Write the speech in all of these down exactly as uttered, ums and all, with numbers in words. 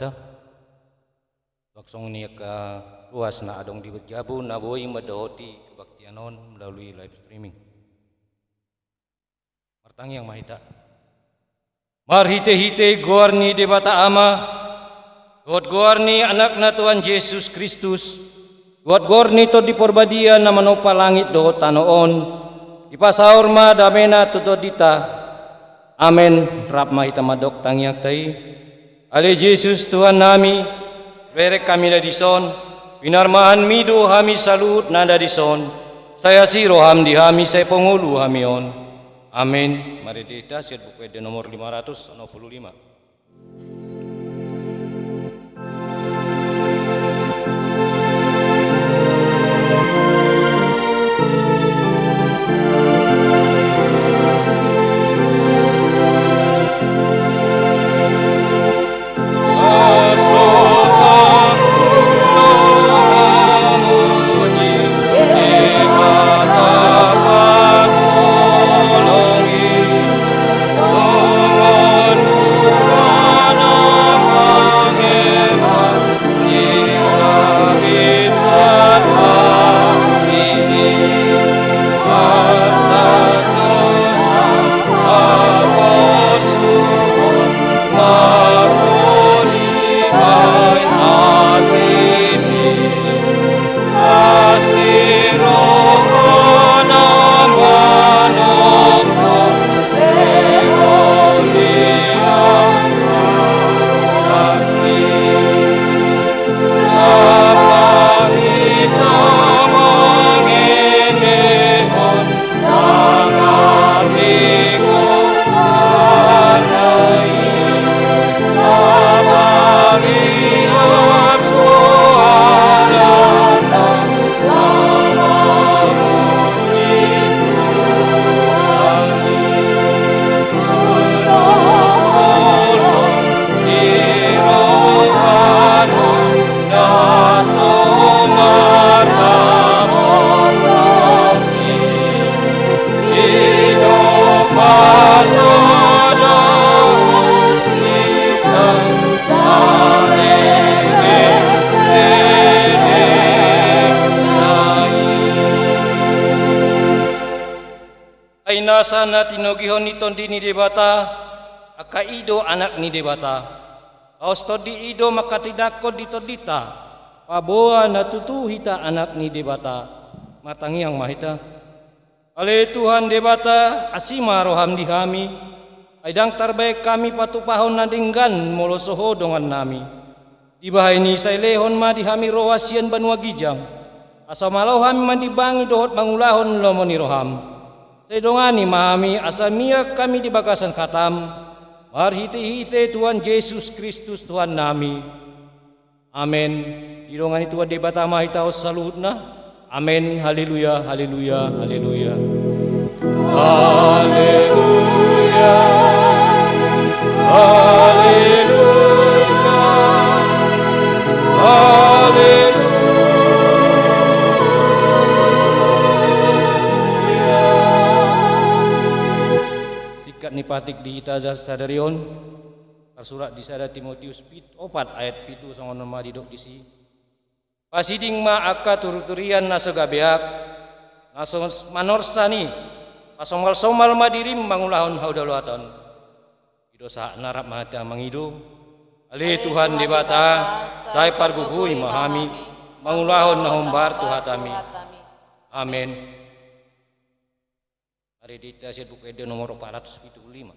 Tuak songon i angka ruas na adong di jabu na boi mandohoti kebaktian on melalui live streaming. Martangiang ma hita. Marhite-hite goar ni Debata Ama, dohot goar ni Anakna Tuhan Jesus Kristus, dohot goar ni Tondi Parbadia na manompa langit dohot tano on, dipasaor ma damena tu tondinta. Amen. Rap ma hita mandok tangiangta i. Ale Jesus Tuhannami, bereng hami na dison, pinarmaanmi do hami saluhut na dison, sai asi roham di hami sai pangolu hami on. Amen. Marende hita sian Buku Ende nomor lima ratus enam puluh lima. Ai nasa na tinogihon ni Tondi ni Debata, angka i do anak ni Debata. Laos tondi i do manghatindanghon di tondinta, paboa na tutu hita anak ni Debata. Martangiang ma hita. Ale Tuhan Debata, asi ma roham di hami, ai ndang tarbahen hami patupahon na denggan molo so Ho dongannami. Dibahen i sai lehon ma di hami roha sian banua ginjang, asa malo hami mandimbangi dohot mangulahon lomo ni roham. Sai dongani ma hami asa miak hami di bagasan hatam, marhite-hite Tuhan Jesus Kristus Tuhannami. Amen. Didongani Tuhan Debata ma hita on saluhutna. Amen. Haleluya, haleluya, haleluya. Haleluya, haleluya, haleluya. Singkat ni patik di hita sadari on, tarsurat di sada Timotius pit-, opat ayat pitu, songon on ma didok disi. Pasiding ma angka turiturian na so gabeak, na so manorsan i, pasomalsomal ma dirim mangulahon hadaulaton. I do sahatna, rap ma hita mangido. Ale Tuhan Debata, sai pargogoi ma hami mangulahon na hombar tu hatami. Amen. Ari di hita sian Buku Ende nomor opat ratus pitu pulu lima.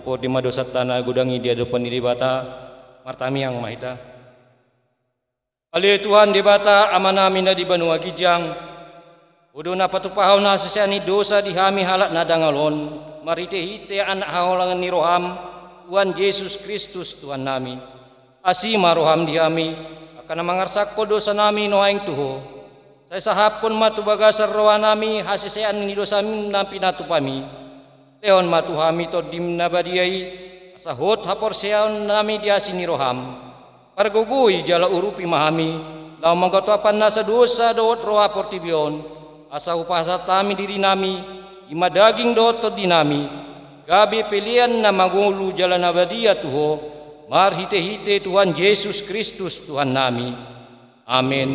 Podi ma dosanta na godang i di adopan ni Debata. Martamiang ma hita. Ale Tuhan Debata, Amanami na di banua ginjang, Ho do na patupahon hasesaan ni dosa di hami halak na dangol on, marhitehite Anak haholongan ni rohaM, Tuhan Jesus Kristus Tuhannami. Asi ma rohaM di hami, angka na mangarsakhon dosanami nuaeng tu Ho. Sai sahaphon ma tu bagasan rohanami hasesaan ni dosanami na pinatupami. Lehon ma tu hami TondiM na badia i, asa hot haporseaonnami di asi ni rohaM. Pargogoi jala urupi ma hami, laho manggatophon nasa dosa dohot roha portibi on, asa hupasahat hami dirinami, i ma daging dohot tondinami, gabe pelean na mangolu jala na badia tu Ho, marhitehite Tuhan Jesus Kristus Tuhannami. Amen.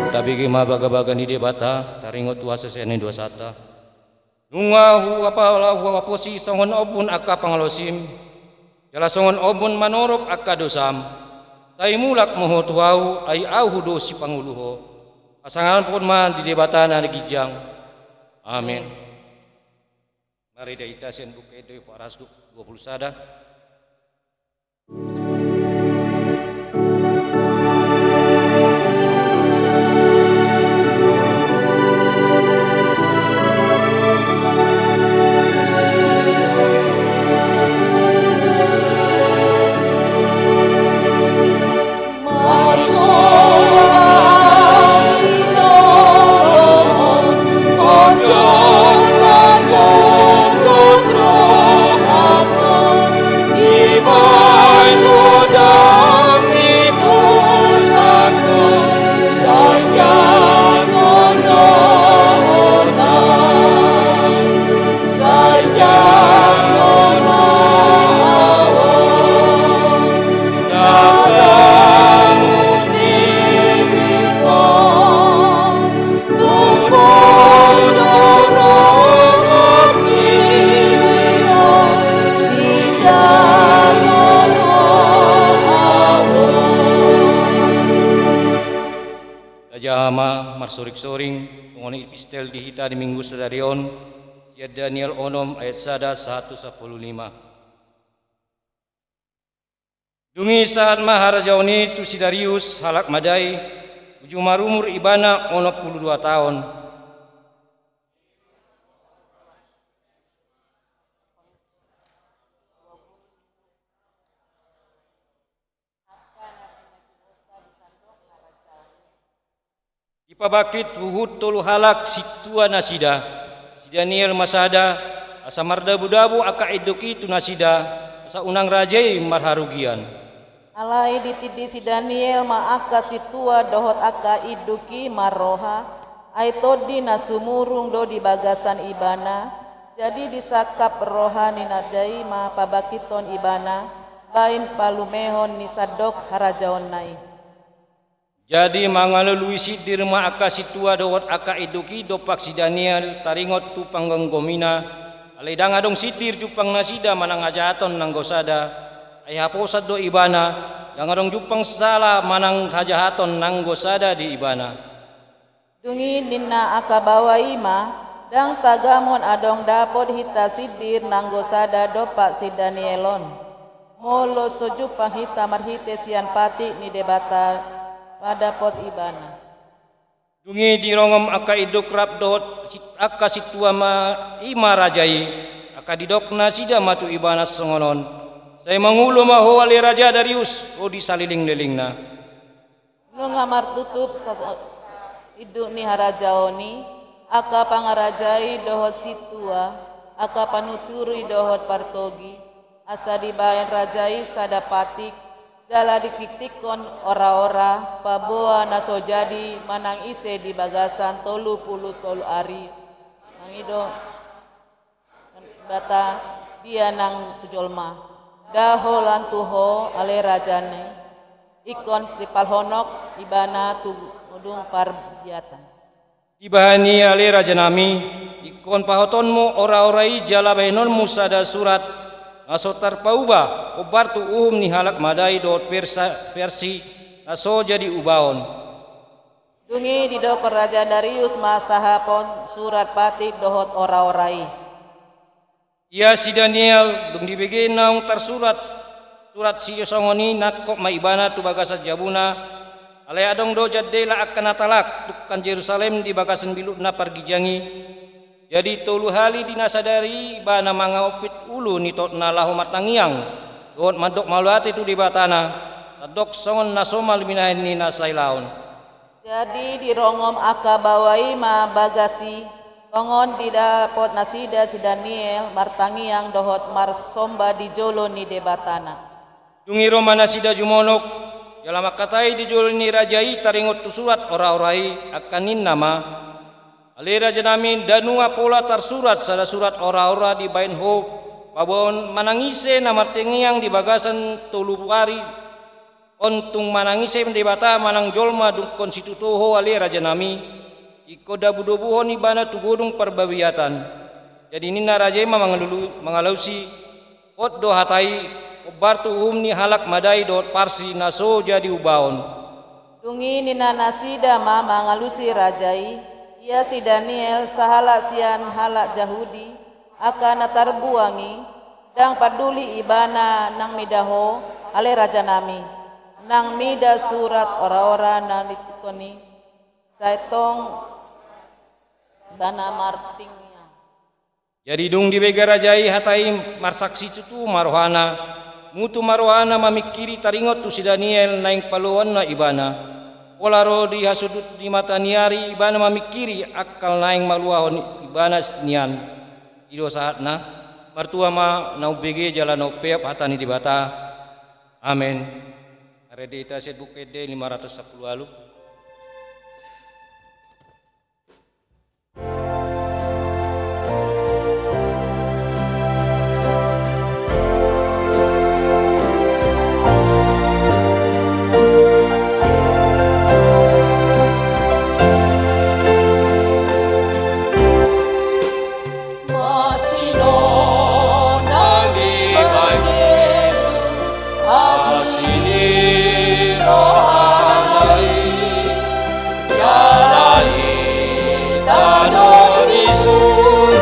Tabege ma bagabaga ni Debata, taringot tu hasesaan ni dosanta. Nunga huapala huaposi songon ombun angka pangalaosim, jala songon ombun manorop angka dosam. Sai mulak ma Ho tu Ahu, ai Ahu do sipangolu Ho. Hasangapon ma di Debata na ginjang. Amen. Marende hita sian Buku Ende paragraf dua puluh sada. Tajaha ma marsoringsoring, songon epistel di hita di Minggu sadari on, sian Daniel onom ayat sada sahat tu sampulu lima. Dung i sahat ma harajaon i tu si Darius halak Madai, uju marumur ibana onom pulu dua taon. Dipabangkit huhut tolu halak sintua nasida, si Daniel ma sada, asa mardabudabu angka induk i tu nasida, asa unang raja i marharugian. Alai ditindi si Daniel ma angka sintua dohot angka induk i marroha, ai tondi na sumurung do di bagasan ibana. Jadi disangkap roha ni raja i ma pabangkithon ibana, baen palumehon ni sandok harajaonna i. Jadi mangalului sindir ma angka sintua dohot angka induk i dompak si Daniel taringot tu panggamgomina, alai ndang adong sindir jumpang nasida manang hajahaton nanggo sada, ai haposan do ibana, ndang adong jumpang sala manang hajahaton nanggo sada di ibana. Dung i ninna angka baoa i ma, ndang tagamon adong dapot hita sindir nanggo sada dompak si Daniel on. Molo so jumpang hita marhite sian patik ni Debata mandapot ibana. Dung i dironggom angka induk rap dohot si-, angka sintua ma i ma raja i, angka didok nasida ma tu ibana songon on. Sai mangolu ma ho ale raja Darius, ho di salelenglelengna. Nunga martutup sas-, induk ni harajaon i, angka pangarajai dohot sintua, angka panuturi dohot partogi, asa dibaen raja i sada patik, jala ditiktikkon ora-ora, paboa na so jadi manang ise di bagasan tolu pulu tolu ari. Mangido Debata dia nang tu jolma. Nda holan tu ho ale raja nami, ingkon timpalhonok ibana tu dung parbuatan. Dibahen i ale raja nami, ingkon pahotonmu ora-ora i jala bahenonmu sada surat, na so tarpauba, hombar tu uhum ni halak Madai dohot Persa-, Persi, na so jadi ubaon. Dung i didokkon raja Darius ma sahapon surat patik dohot ora-ora i. Ia si Daniel, dung dibege naung tarsurat surat sisongon i, nangkok ma ibana tu bagasan jabuna, alai adong do jandela angka na talak tungkan Jerusalem di bagasan bilukna parginjang i. Jadi tolu hali di na sadari i ibana mangampit ulu ni totna laho martangiang, dohot mandok mauliate tu Debatana, sandok songon na somal binahen ni na sailaon. Jadi dironggom angka baoa i ma bagas i, songon didapot nasida si Daniel martangiang dohot marsomba di jolo ni Debatana. Dung i ro ma nasida jumonok, jala mangkatai di jolo ni raja i taringot tu surat ora-ora i, angka ninna ma: Ale raja nami, nda nunga pola tarsurat sada surat ora-ora dibaen ho, paboa manang ise na martangiang di bagasan tolu ari on, tung manang ise Debata manang jolma dungkon situtu ho ale raja nami, ingkon dabu-dabuhon ibana tu godung parbabiatan. Jadi ninna raja i ma mangalulu-, mangalusi: Hot do hata i, hombar tu uhum ni halak Madai dohot Parsi na so jadi ubaon. Dung i ninna nasida ma mangalusi raja i, ia si Daniel, sahalak sian halak Jahudi, angka na tarbuang i, ndang panduli ibana nang mida ho, ale raja nami, nang mida surat ora-ora na ditiktikkon i, sai tong ibana martangiang. Jadi dung dibege raja i hata i, marsaksi tutu ma rohana, mutu ma rohana mamingkiri taringot tu si Daniel naeng paluaonna ibana. Pola ro di hasudut ni mata ni ari ibana mamingkiri angka naeng maluahon ibana nian. I do sahatna. Martua ma na umbege jala na umpeop hata ni Debata. Amen. Marende hita sian Buku Ende lima ratus sampulu ualu. Marsidohot nang dibaen Jesus asi ni rohana i, jala hita do disuru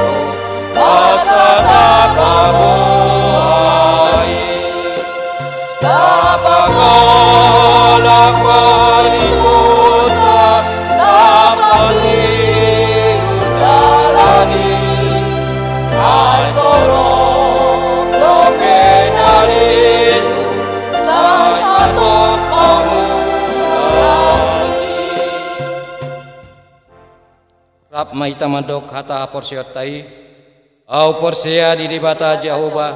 asa tapaboa i. Tapahalak ma di huta, tapaihut dalan i, ai torop dope na lesu, sai hatop hamu. Rap ma hita mandok hata haporseaonta i. Ahu porsea di Debata Jahowa,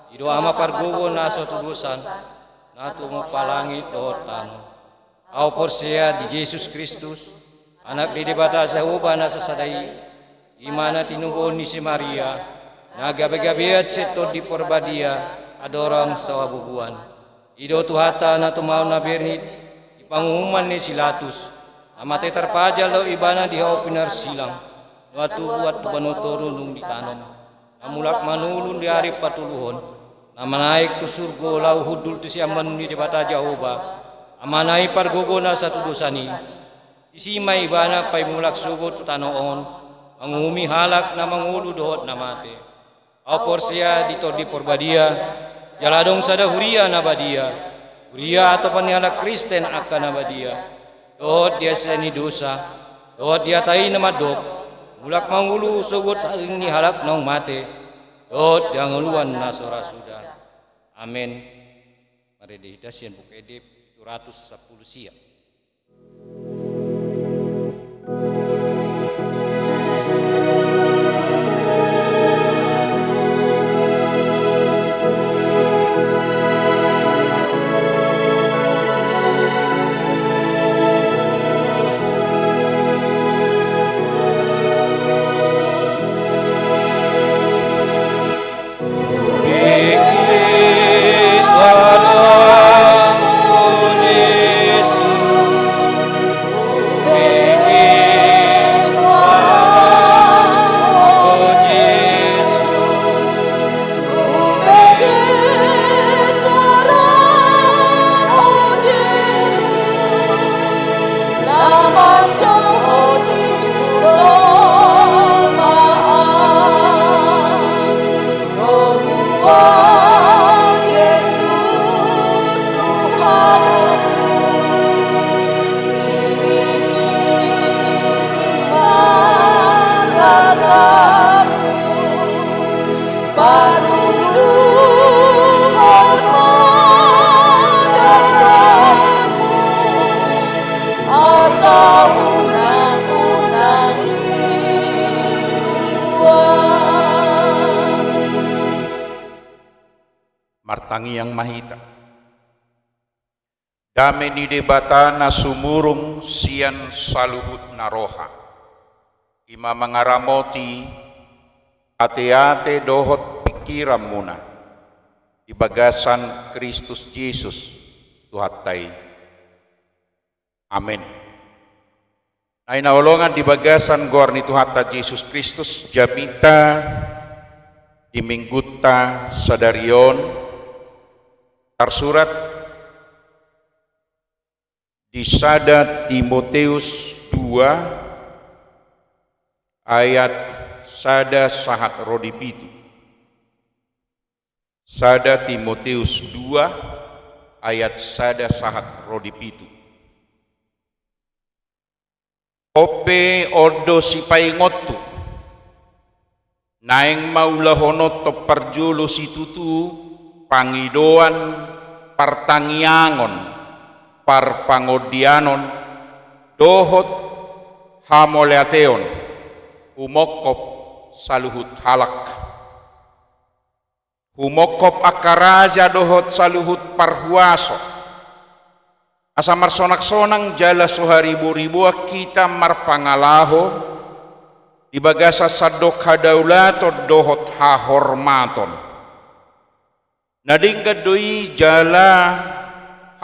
i do Ama pargogo na so tudosan, na tumompa langit dohot tano. Ahu porsea di Jesus Kristus, Anak ni Debata Jahowa na sasada i, i ma na tinubuhon ni si Maria, na gabe-gabean sian Tondi Porbadia, Andorang sahabubuan, i do Tuhanta na tumao na bernit, di panguhuman ni si Latus, na mate tarpajal do ibana di hau pinarsilang, nuaeng tubu antusi boan ni toru dung ditanom, na mulak mangolu di ari patoluhon, na manaek tu surgo laho hundul tu siamun ni Debata Jahowa, Amana i pargogo na satudosan i. Disi ma ibana paimulak sogot tu tano on, manguhumi halak na mangolu dohot na mate. Ahu porsea di Tondi Porbadia, jala adong sada huria na badia, huria atopan ni halak Kristen angka na badia, dohot di hasesaan ni dosa, dohot di hata i na mandok, mulak mangolu sogot hanging ni halak naung mate, dohot di hangoluan na so ra suda. Amen. Marende hita sian Buku Ende pitu ratus sampulu sia. Martangiang ma hita. Dame ni Debata na sumurung sian saluhutna roha, i ma mangaramoti ateate dohot pingkiranmuna di bagasan Kristus Jesus, Tuhanta i. Amen. Naeng na hinaholongan di bagasan goar ni Tuhanta Jesus Kristus, jamita di minggunta sadari on tarsurat di sada Timoteus dua ayat sada sahat ro di pitu. Sada Timoteus dua ayat sada sahat ro di pitu. On pe on do sipaingothon, naeng ma ulahononhon parjolo situtu pangidoan, partangiangon, parpangondianon, dohot hamauliateon, humongkop saluhut halak. Humongkop angka raja dohot saluhut parhuaso. Asa marsonaksonang jala so hariboriboan hita marpangalaho di bagasan sandok hadaulaton dohot hahormaton. Na denggan do i jala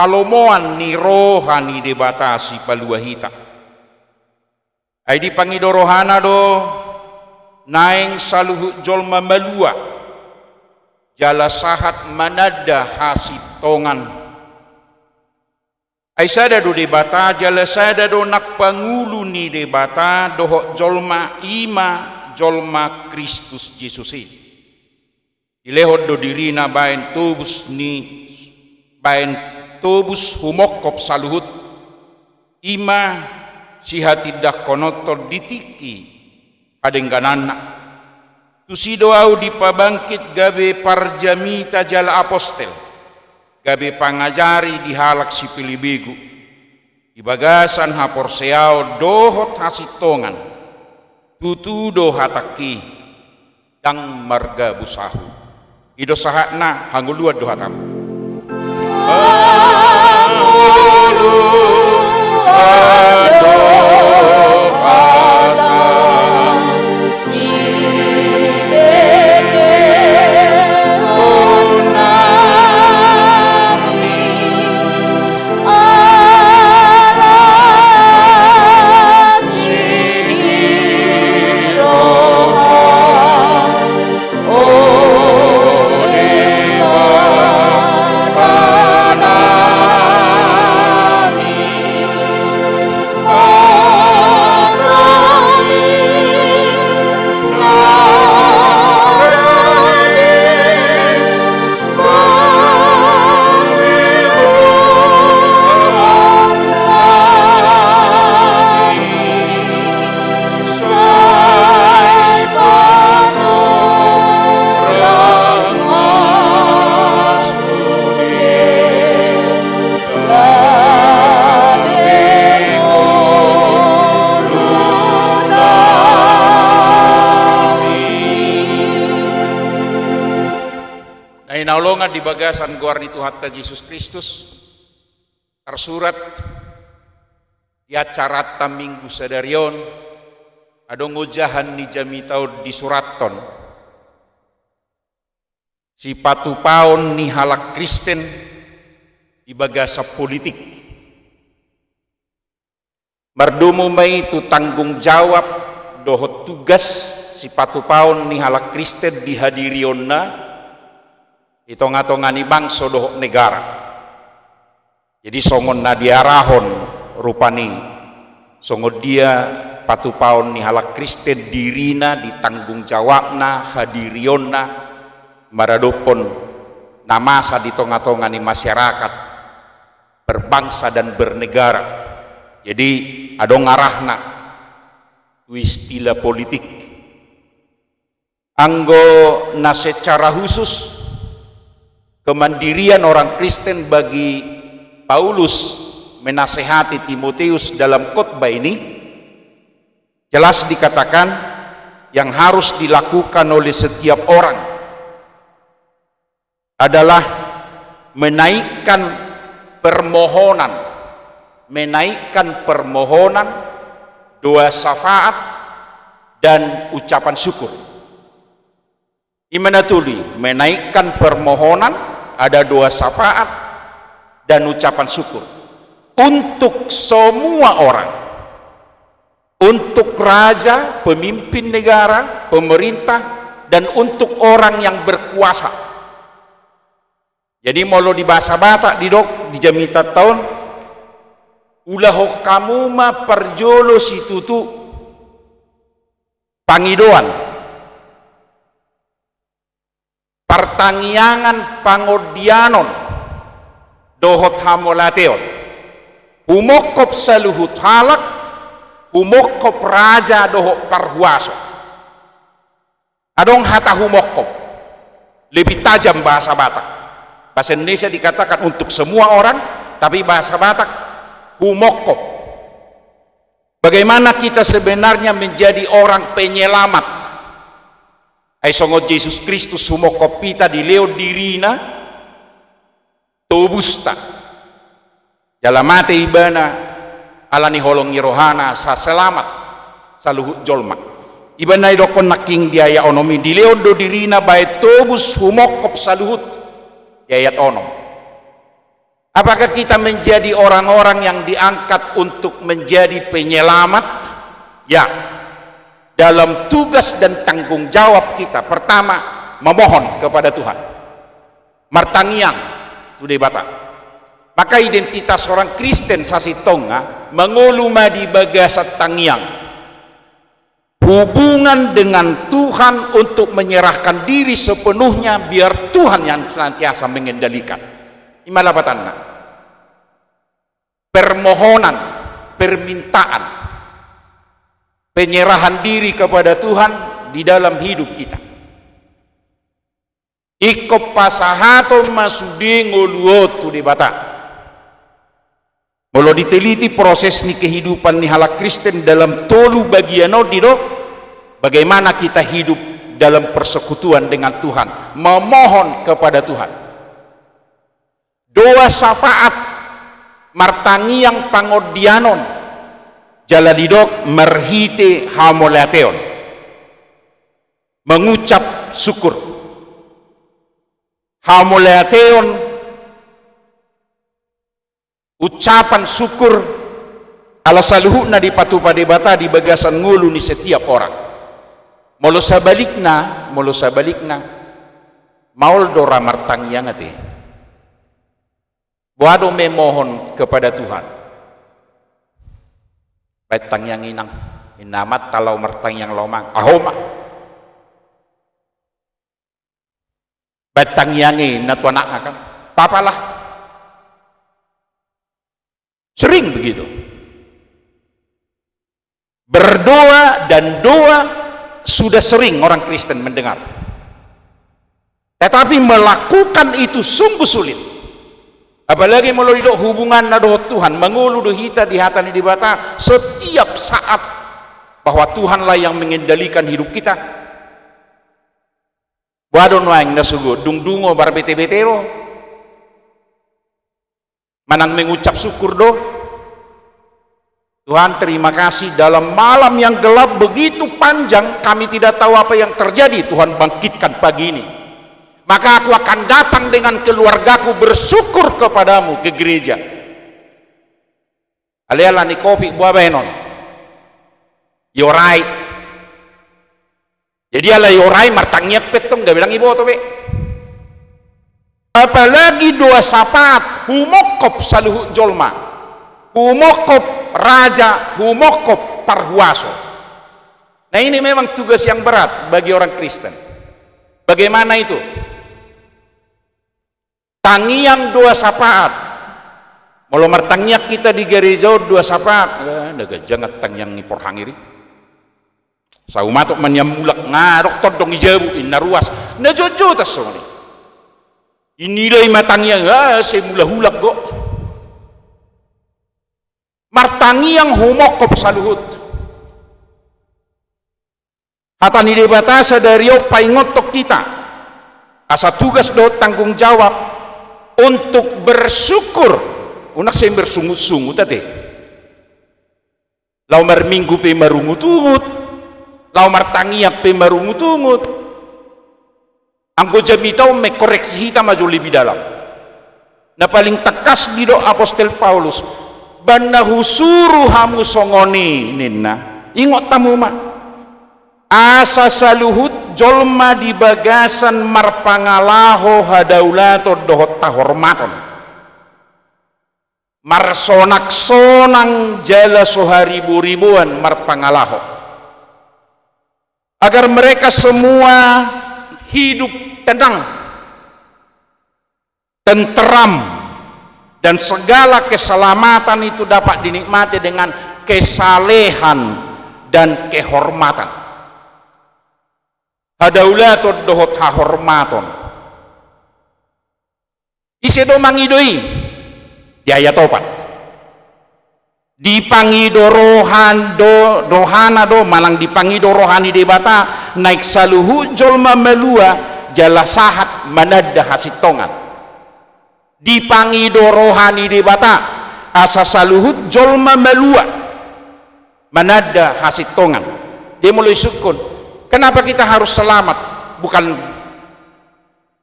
halomoan ni roha ni Debata Sipalua hita. Ai dipangido rohana do naeng saluhut jolma malua, jala sahat mananda hasintongan. Ai sada do Debata, jala sada do nang pangulu ni Debata dohot jolma, i ma jolma Kristus Jesus i. Dilehon do dirina baen tobus ni, baen tobus humongkop saluhut, i ma sihatindangkononhon di tingki hadenggananna. Tusi do ahu dipabangkit gabe parjamita jala apostel, gabe pangajari di halak sipelebegu, di bagasan haporseaon dohot hasintongan. Tutu do hatangki, ndang margabus ahu. I do sahatna, hangoluan do hatam. Hinaholongan di bagasan goar ni Tuhanta Jesus Kristus, tarsurat di acaranta Minggu sadari on, adong ojahan ni jamita on disurathon sipatupaon ni halak Kristen di bagasan politik. Mardomu ma i tu tanggung jawab dohot tugas sipatupaon ni halak Kristen di hadirionna di tonga-tonga ni bangso dohot negara. Jadi songon na diarahon rupani, songon dia patupaon ni halak Kristen dirina di tanggung jawabna, hadirionna maradophon na masa di tonga-tonga ni masyarakat berbangsa dan bernegara. Jadi adong arahna tu istilah politik. Anggo na secara khusus, kemandirian orang Kristen bagi Paulus menasehati Timoteus dalam khotbah ini, jelas dikatakan yang harus dilakukan oleh setiap orang adalah menaikkan permohonan, menaikkan permohonan, doa syafaat, dan ucapan syukur. I ma na tolu i, menaikkan permohonan, ada doa syafaat, dan ucapan syukur. Untuk semua orang. Untuk raja, pemimpin negara, pemerintah, dan untuk orang yang berkuasa. Jadi molo di bahasa Batak didok di jamitanta on, ulahon hamu ma parjolo situtu pangidoan, partangiangan, pangondianon dohot hamauliateon. Humongkop saluhut halak, humongkop raja dohot parhuaso. Adong hata humongkop, lebih tajam bahasa Batak. Bahasa Indonesia dikatakan untuk semua orang, tapi bahasa Batak humongkop. Bagaimana kita sebenarnya menjadi orang penyelamat? Ai songon Jesus Kristus humongkop hita, dilehon dirina, tobusta. Jala mate ibana ala ni holong ni rohana, asa selamat saluhut jolma. Ibana didokhon nangkin di ayat onom i, dilehon do dirina bahen tobus humongkop saluhut, di ayat onom. Apakah kita menjadi orang-orang yang diangkat untuk menjadi penyelamat? Ya. Dalam tugas dan tanggung jawab kita, pertama, memohon kepada Tuhan. Martangiang tu Debata. Maka identitas orang Kristen sasintongna mangolu ma di bagasan tangiang. Hubungan dengan Tuhan untuk menyerahkan diri sepenuhnya biar Tuhan yang senantiasa mengendalikan. I ma lapatanna. Permohonan, permintaan, penyerahan diri kepada Tuhan di dalam hidup kita. Ingkon pasahaton ma sude ngolu on tu Debata. Molo diteliti proses ni kehidupan ni halak Kristen dalam tolu bagian on, didok bagaimana kita hidup dalam persekutuan dengan Tuhan, memohon kepada Tuhan. Doa syafaat, martangiang pangondianon, jala didok marhite hamauliateon. Mengucap syukur. Hamauliateon, ucapan syukur, ala saluhutna dipatupa Debata di bagasan ngolu ni setiap orang. Molo sabalikna, molo sabalikna, maol do ra martangiang ate. Boha do memohon kepada Tuhan? Bahen tangiang inang, inna amanta laho martangiang laho mangan. Ahu ma. Bahen tangiang i inna tu anakna kan. Papa lah. Sering begitu. Berdoa dan doa sudah sering orang Kristen mendengar. Tetapi melakukan itu sungguh sulit. Apalagi molo didok hubunganna dohot Tuhan, mangolu do hita di hata ni Debata setiap saat bahwa Tuhanlah yang mengendalikan hidup kita. Boha do nuaeng na sogot, dung dungo marbete-bete do? Manang mengucap syukur do? Tuhan, terima kasih, dalam malam yang gelap begitu panjang, kami tidak tahu apa yang terjadi, Tuhan bangkitkan pagi ini. Maka aku akan datang dengan keluargaku bersyukur kepadamu ke gereja. Alai ala ni covid, boha baenon? Iorai. Jadi ala iorai, martangiang pe tong gabe ndang iboto be. Apalagi doa syafaat, humongkop saluhut jolma, humongkop raja, humongkop parhuaso. Nah, ini memang tugas yang berat bagi orang Kristen. Bagaimana itu? Tangiang doa syafaat. Molo martangiang hita di gareja on doa syafaat, eh, na ganjang tangiang ni porhangir i. Sauma tok manian mulak, nga dok tondong i jabu, inna ruas. Na jotjot songon i. Inilai ma tangiang, ah, sai mulak-ulak do. Martangiang humongkop saluhut. Hata ni Debata sadari on paingothon hita asa tugas dohot tanggung jawab untuk bersyukur. Unang sai bersungut-sungut ate. Laho marminggu pe marungut-ungut, laho martangiang pe marungut-ungut. Anggo jamita on mengkoreksi hita ma jo lebih dalam. Na paling tangkas didok apostel Paulus, bahen na husuru hamu songon i ninna. Ingot hamu ma, asa saluhut jolma di bagasan marpangalaho hadaulaton dohot hahormaton, marsonang-sonang jala so haribo-riboan marpangalaho, agar mereka semua hidup tenang, tenteram, dan segala keselamatan itu dapat dinikmati dengan kesalehan dan kehormatan. Hadaulaton dohot hahormaton. Ise do mangido i? Di ayat opat. Dipangido roha do, rohana do, manang dipangido roha ni Debata naeng saluhut jolma malua jala sahat mananda hasintongan. Dipangido roha ni Debata asa saluhut jolma malua mananda hasintongan. Jadi molo isungkun, kenapa kita harus selamat? Bukan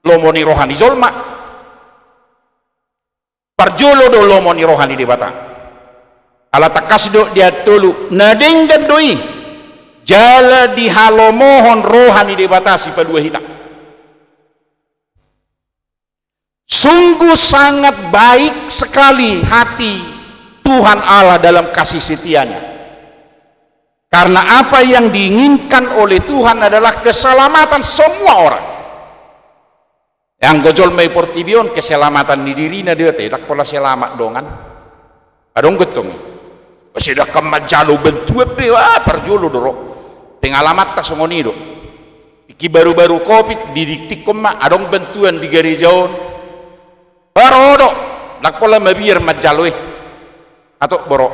lomo ni roha ni jolma. Parjolo do lomo ni roha ni Debata. Ala tangkas didok di ayat tolu, na denggan do i jala dihalomohon roha ni Debata sipalua hita. Sungguh sangat baik sekali hati Tuhan Allah dalam kasih setia-Nya. Karena apa yang diinginkan oleh Tuhan adalah keselamatan semua orang. Anggo jolma i portibi on, keselamatan ni dirina do i ate, ndang pola selamat dongan. Adong gentong i. Sedangkan manjalo bantuan pe, wah, parjolo do ro. Pengalamanta songon i do. Tingki baru-baru covid, didiktikkon ma, adong bantuan di gareja on. Baru do, ndang pola mabiar manjalo i. Atok boro.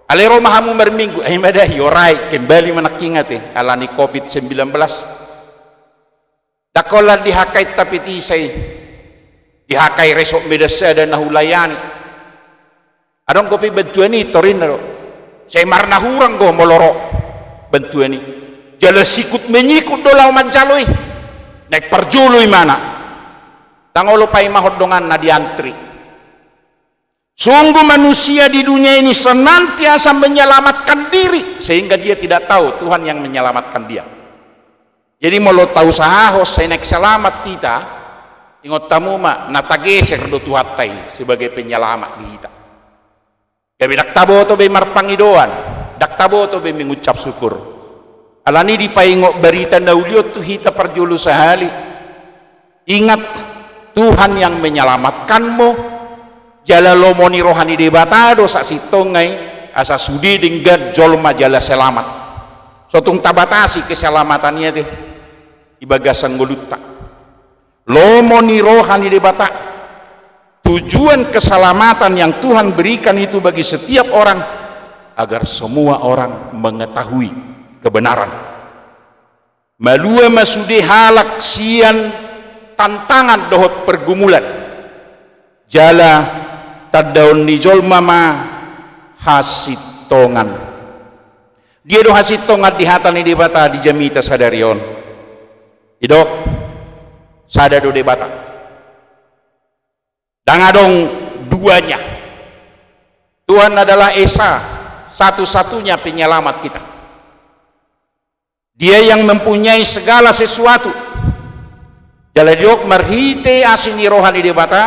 Alai ro ma hamu marminggu, ai ma da iorai, kembali ma nangkin ate, ala ni covid sembilan belas. Ndang holan di H K I Tapitisa i, di H K I Resort Medan Sada na hulayani. Adong dope bantuan i torinna do. Sai marnahurang do molo ro bantuan i. Jala sikut menyikut do laho manjalo i. Naeng parjolo imana. Ndang olo paimahon donganna di antri. Sungguh manusia di dunia ini senantiasa menyelamatkan diri, sehingga dia tidak tahu Tuhan yang menyelamatkan dia. Jadi molo tausahahon sai naeng selamat hita, ingot hamu ma, na tageser do Tuhanta i sebagai penyelamat di hita. Gabe ndang taboto be marpangidoan, ndang taboto be mengucap syukur. Alani dipaingot barita na uli on tu hita parjolo sahali. Ingat, Tuhan yang menyelamatkanmu, jala lomo ni roha ni Debata do sasintongna i, asa sude denggan jolma jala selamat. So tung tabatasi keselamatan i ate, di bagasan ngolunta. Lomo ni roha ni Debata, tujuan keselamatan yang Tuhan berikan itu bagi setiap orang, agar semua orang mengetahui kebenaran. Malua ma sude halak sian tantangan dohot pergumulan. Jala tandaon ni jolma ma hasintongan. Dia do hasintongan di hata ni Debata di jamita sadari on? Didok, sada do Debata. Ndang adong duanya. Tuhan adalah Esa, satu-satunya penyelamat kita. Dia yang mempunyai segala sesuatu. Jala didok marhite asi ni roha ni Debata,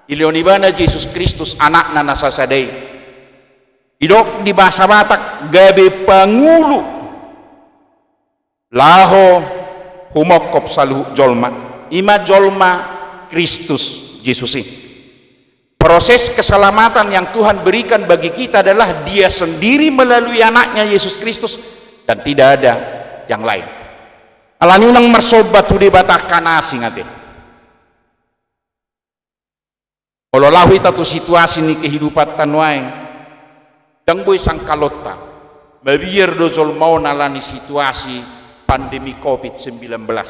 dilehon ibana Jesus Kristus, Anakna na sasada i. Didok di bahasa Batak, gabe pangulu laho humongkop saluhut jolma, i ma jolma Kristus Jesus i. Proses keselamatan yang Tuhan berikan bagi kita adalah Dia sendiri melalui Anaknya Yesus Kristus, dan tidak ada yang lain. Alani i unang marsomba tu debata na asing ate. Molo laho hita tu situasi ni kehidupanta nuaeng, ndang boi sangkalonta, mabiar do jolma on alani situasi pandemi covid sembilan belas.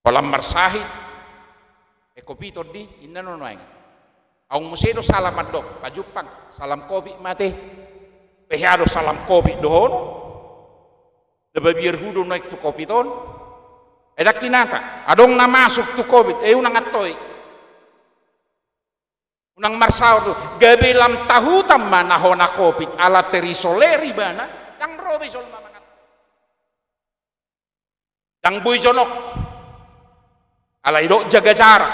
Holan marsahit, eh, covid on di, inna nuaeng. Aung muse do salam mandok, pajumpang, salam covid ma ate. Pe hea do salam covid dohonon? Ndang mabiar hu do nuaeng tu covid on? Eh, ndang hinata, adong na masuk tu covid, eh, unang antoi. Unang marsaor do, gabe lam tahutan ma na hona covid, ala terisoler ibana, ndang ro be jolma mangan. Ndang boi jonok, alai didok jaga jarak.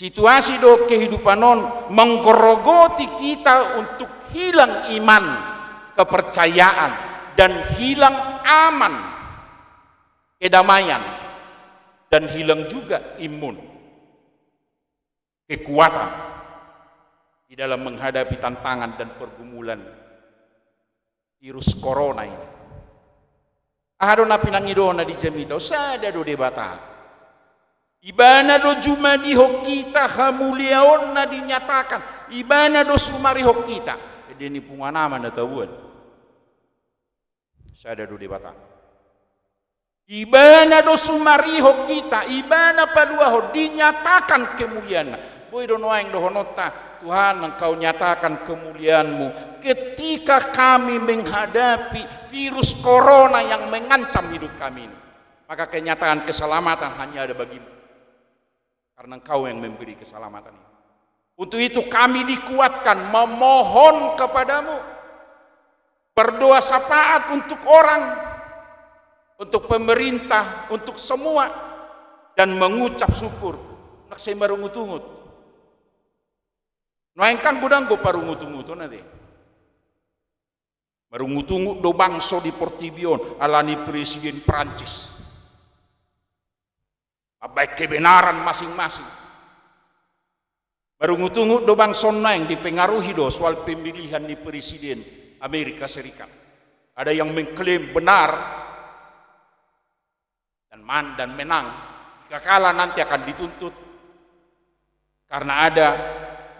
Situasi dohot kehidupan on menggerogoti kita untuk hilang iman, kepercayaan, dan hilang aman, kedamaian, dan hilang juga imun, kekuatan di dalam menghadapi tantangan dan pergumulan virus corona ini. Aha do na pinangidoanna di jamita on? Sada do Debata. Ibana do jumadihon hita, hamuliaonna dinyatakan. Ibana do sumarihon hita. Ende ni punguan ama na tabuan. Sada do Debata. Ibana do sumarihon hita, ibana paluahon, dinyatakan kemuliaanna. Boi do nuaeng dohononta, Tuhan, Engkau nyatakan kemuliaan-Mu ketika kami menghadapi virus corona yang mengancam hidup kami ini. Maka kenyataan keselamatan hanya ada bagi-Mu. Karena Engkau yang memberi keselamatan ini. Untuk itu kami dikuatkan memohon kepada-Mu. Berdoa syafaat untuk orang, untuk pemerintah, untuk semua, dan mengucap syukur. Ndang sai marungutungut. Nuaeng kan godang do parungutunguton ate. Marungutungut do bangso di portibi on alani presiden Prancis. Mambaen kebenaran masing-masing. Marungutungut do bangso on nuaeng dipengaruhi do soal pemilihan ni presiden Amerika Serikat. Ada yang mengklaim benar dan man-, dan menang. Jika kalah nanti akan dituntut karena ada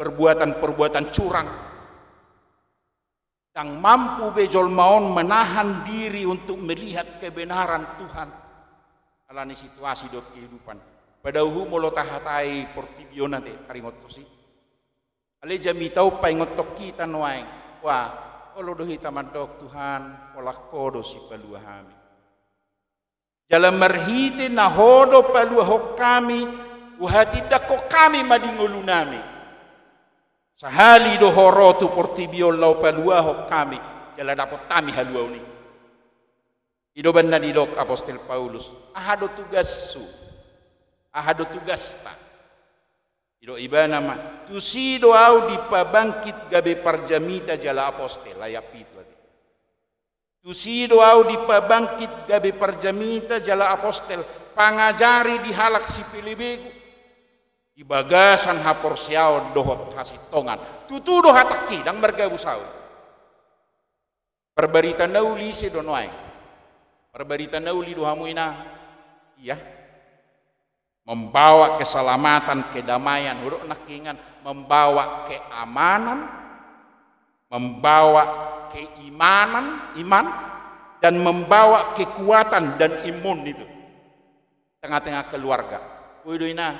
perbuatan-perbuatan curang. Ndang mampu be jolma on menahan diri untuk melihat kebenaran Tuhan. Alani situasi dohot kehidupan. Padahal molo tahatai portibi on ate, taringot tusi. Alai jamita on paingothon hita nuaeng. Wah, olo do hita mandok, Tuhan, holan Ho do sipalua hami. Jala marhite na Ho do paluahon hami, huhatindangkon hami ma di ngolunami. Sahali do Ho ro tu portibi on laho paluahon hami, jala dapot hami haluaon i. I do umbahen na didok Apostel Paulus, aha do tugashu? Aha do tugasta? Didok ibana ma, tusi do ahu dipabangkit gabe parjamita jala apostel, ayat pitu ate. Tusi do ahu dipabangkit gabe parjamita jala apostel, pangajari di halak sipelebegu, di bagasan haporseaon dohot hasintongan. Tutu do hatangki, ndang margabus ahu. Parbarita na uli ise do nuaeng? Parbarita na uli do hamu inang? Ia. Membawa keselamatan, kedamaian, hudok nangkiningan, membawa keamanan, membawa keimanan, iman, dan membawa kekuatan dan imun itu tengah-tengah keluarga. Boi do inang.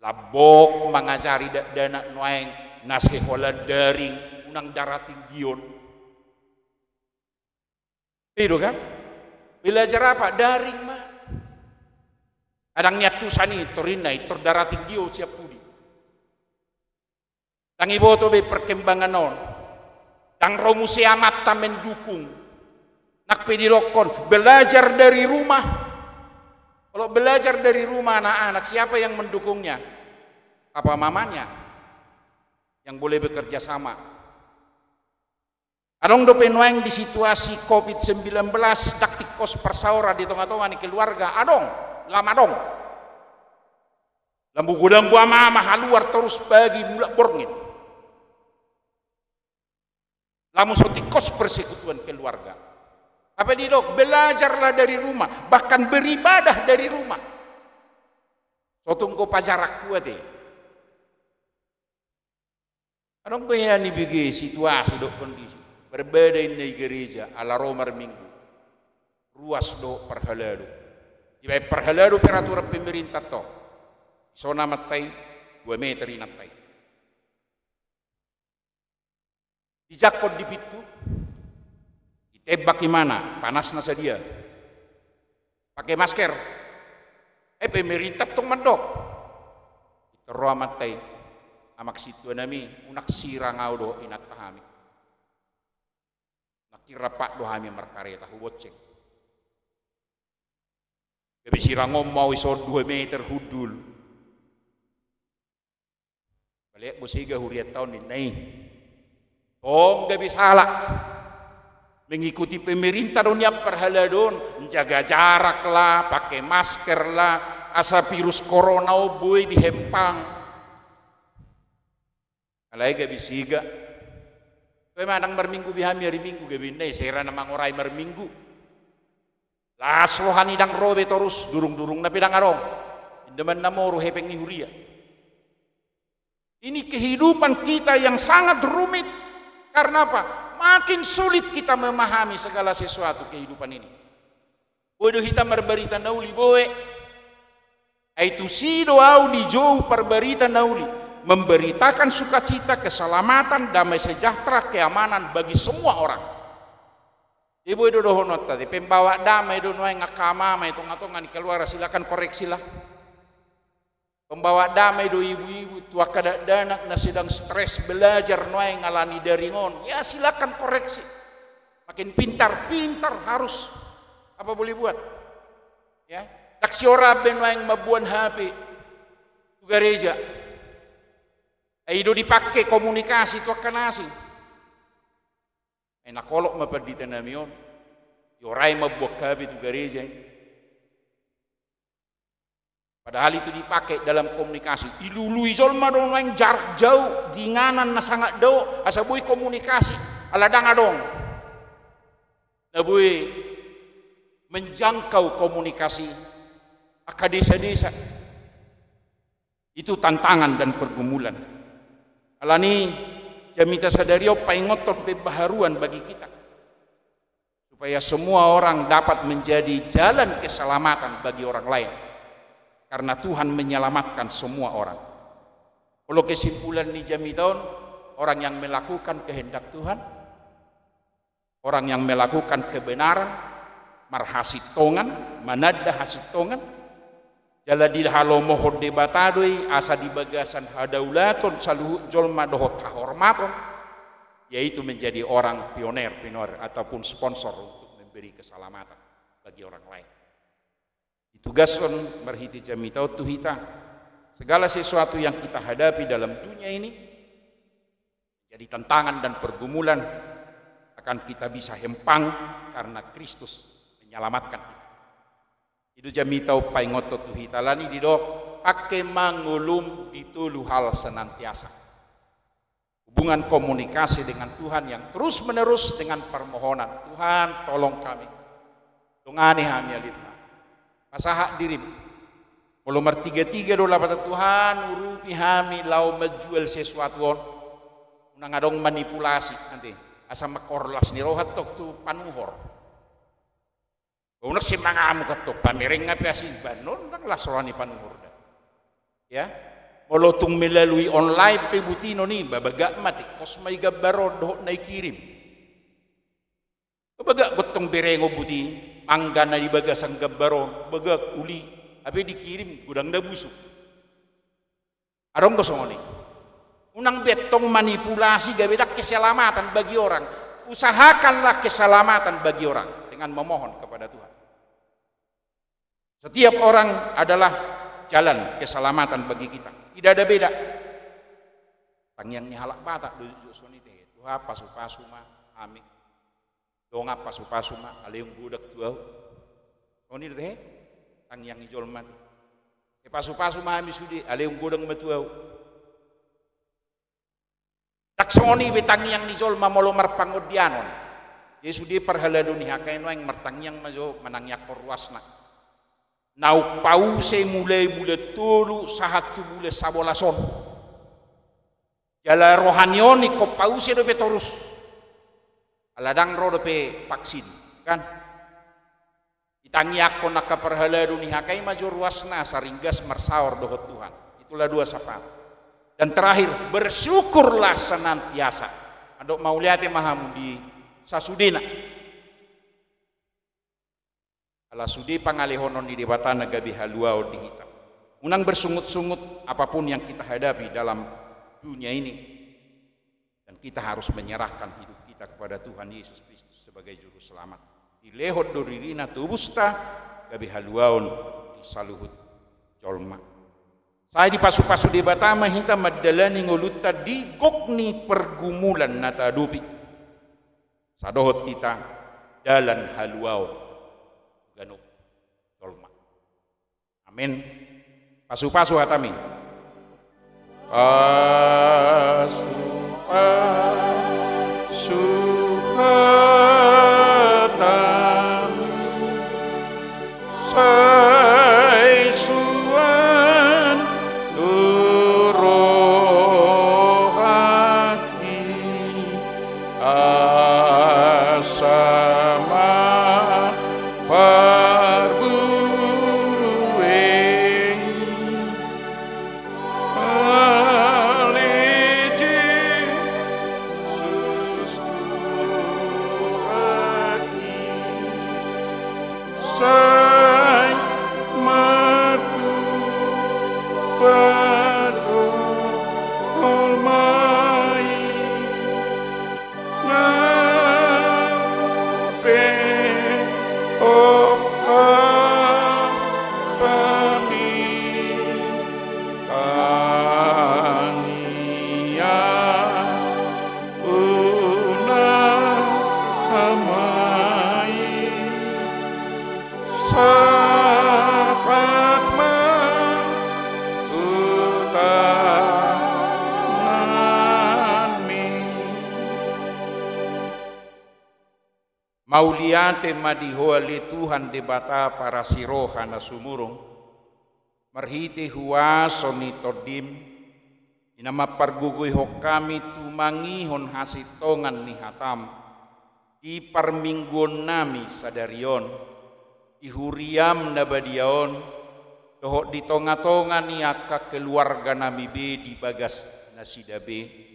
Lambok mangajari dakdanak nuaeng na sekolah daring, unang darah tinggion. I do kan? Belajar apa? Daring ma. Ndang niantusan i, tor inna i, tor darah tinggion sian pudi. Ndang iboto be perkembangan on. Ndang ro muse amanta mendukung. Nang pe didokkon, belajar dari rumah. Kalau belajar dari rumah anak-anak, siapa yang mendukungnya? Papa mamanya yang boleh bekerja sama. Adong dope nuaeng di situasi covid sembilan belas, ndang tingkos parsaoran di tonga-tonga ni keluarga. Adong, lam adong. Lam godang do ama-ama haluar torus pagi mulak borngin. Lamu so tingkos persekutuan keluarga. Apa didok, belajarlah dari rumah, bahkan beribadah dari rumah. So tung go pajarak kuat e. Adong pe hea nibege situasi dohot kondisi. Berbeda inna i gereja, ala ro marminggu. Ruas dohot parhalado. Dibaen parhalado peraturan pemerintah tong. Sona mantai, dua meter inantai. Dijangkon di pintu, ditembak imana, panasna sadia. Pake masker. Eh, pemerintah tong mandok. Ito ro amanta i, amang sintua nami, unang sirang au dohot inanta hami. Nangkin rap do hami markareta, hubonceng. Gabe sirang on ma au ison dua meter hundul. Balean bo sega hurianta on ninna i. Tong gabe sala. Mengikuti pemerintah do nian parhalado on, jaga jarak lah, pake masker lah, asa virus corona on boi dihempang. Alai gabe sega. Toe ma ndang marminggu be hami ari Minggu, gabe inna i sera na mangorai marminggu. Las roha ni ndang ro be torus, durung-durungna pe ndang adong. Indaman na moru hepeng ni huria. Ini kehidupan kita yang sangat rumit. Karena apa? Makin sulit kita memahami segala sesuatu kehidupan ini. Boi do hita marbarita na uli, boi. Ai tusi do au dijou parbarita na uli, memberitakan sukacita, keselamatan, damai sejahtera, keamanan bagi semua orang. Jadi boi do dohononta, jadi pembawa damai do nuaeng angka ama-ama i tonga-tonga ni keluarga, silakan koreksilah. Pembawa damai do ibu-ibu tu angka dakdanak na sedang stres belajar nuaeng ala ni daring on. Ya, silakan koreksi. Makin pintar, pintar harus. Apa boleh buat? Ya, ndang siorab be nuaeng mamboan H P tu gareja. Ai i do dipake komunikasi tu angka na asing. Ai na kolok ma pandita nami on. Diorai mamboan H P tu gareja i. Padahal itu dipake dalam komunikasi. Dilului jolma do nuaeng jarak jauh, di inganan na sangat dao, asa boi komunikasi. Ala ndang adong na boi menjangkau komunikasi angka desa-desa. Itu tantangan dan pergumulan. Alani jamita sadari on paingothon pembaharuan bagi kita. Supaya semua orang dapat menjadi jalan keselamatan bagi orang lain. Karena Tuhan menyelamatkan semua orang. Olo kesimpulan ni jamita on, orang yang melakukan kehendak Tuhan, orang yang melakukan kebenaran, marhasintongan, mananda hasintongan, jala dihalomohon Debata do i asa di bagasan hadaulaton saluhut jolma dohot hahormaton, yaitu menjadi orang pioner, pioner ataupun sponsor untuk memberi keselamatan bagi orang lain. Ditugashon marhite jamita on tu hita, segala sesuatu yang kita hadapi dalam dunia ini, jadi tantangan dan pergumulan, akan kita bisa hempang karena Kristus menyelamatkan kita. I do jamita on paingothon tu hita, alani didok, pangke ma ngolum di tolu hal senantiasa. Hubungan komunikasi dengan Tuhan yang terus-menerus dengan permohonan, Tuhan, tolong kami. Dongani hami ale Tuhan. Pasahat dirim. Molo martigatiga do lapatan Tuhan, urupi hami laho manjual sesuatu on. Unang adong manipulasi, ate. Asa mangkorlas ni roha tong tu panuhor. Unang simangamuk tong, pamereng pe asi, banon ndang las roha ni panuhor da. Ya. Molo tung melalui online pe butinon i, ba bagak ma, tingkos ma i gambar on dohot na ikirim. Bagak gok tong berengon buti, angka na di bagasan gambar on, bagak uli, hape dikirim godang na busuk. Adong do songon i. Unang be tong manipulasi gabe ndang keselamatan bagi orang. Usahakanlah keselamatan bagi orang dengan memohon kepada Tuhan. Setiap orang adalah jalan keselamatan bagi kita. Tidak ada beda. Tangiang ni halak Batak do jujur songon i, tehe. Tuhan, pasupasu ma hami. Dongan, pasupasu ma, alehon godang tu ahu. Songon i do tehe. Tangiang ni jolma tu. Pasupasu ma hami sude, alehon godang ma tu ahu. Ndang songon i be tangiang ni jolma molo marpangondianon. Jadi sude parhalado ni H K I nuaeng martangiang ma jo manangiangkon ruasna. Naung pause mulai bulan tolu sahat tu bulan sabolas on. Jala rohani on ingkon pause dope torus. Ala ndang ro dope vaksin, kan? Ditangiangkon angka parhalado ni H K I ma jo ruasna asa ringgas marsaor dohot Tuhan. Itulah doa syafaat. Dan terakhir, bersyukurlah senantiasa. Mandok mauliate ma hamu di sasudena. Ala sude pangalehonon ni Debata na gabe haluaon di hita. Unang bersungut-sungut apapun yang kita hadapi dalam dunia ini. Dan kita harus menyerahkan hidup kita kepada Tuhan Yesus Kristus sebagai Juru Selamat. Dilehon do dirina tobusta gabe haluaon di saluhut jolma. Sai dipasupasu Debata ma hita mandalani ngolunta di gok ni pergumulan na taadopi. Asa dohot hita dalan haluaon ganup jolma. Amin. Pasupasu hatami. Pasupasu hatami. Sai suan tu rohangki. Asa ma parbue i. Ale Jesus Tuhanki. Sai martupa jolma i. Nang pe ompa pami tangiang tu na hamai. Sahat ma tu tanganmi. Mauliate ma di Ho ale Tuhan Debata parasi roha na sumurung, marhite huaso ni Tondim, di na mampargogoihon hami tumangihon hasintongan ni hataM, di parmingguonnami sadari on, di huriaM na badia on, dohot di tongatonga ni angka keluarganami be di bagas nasida be.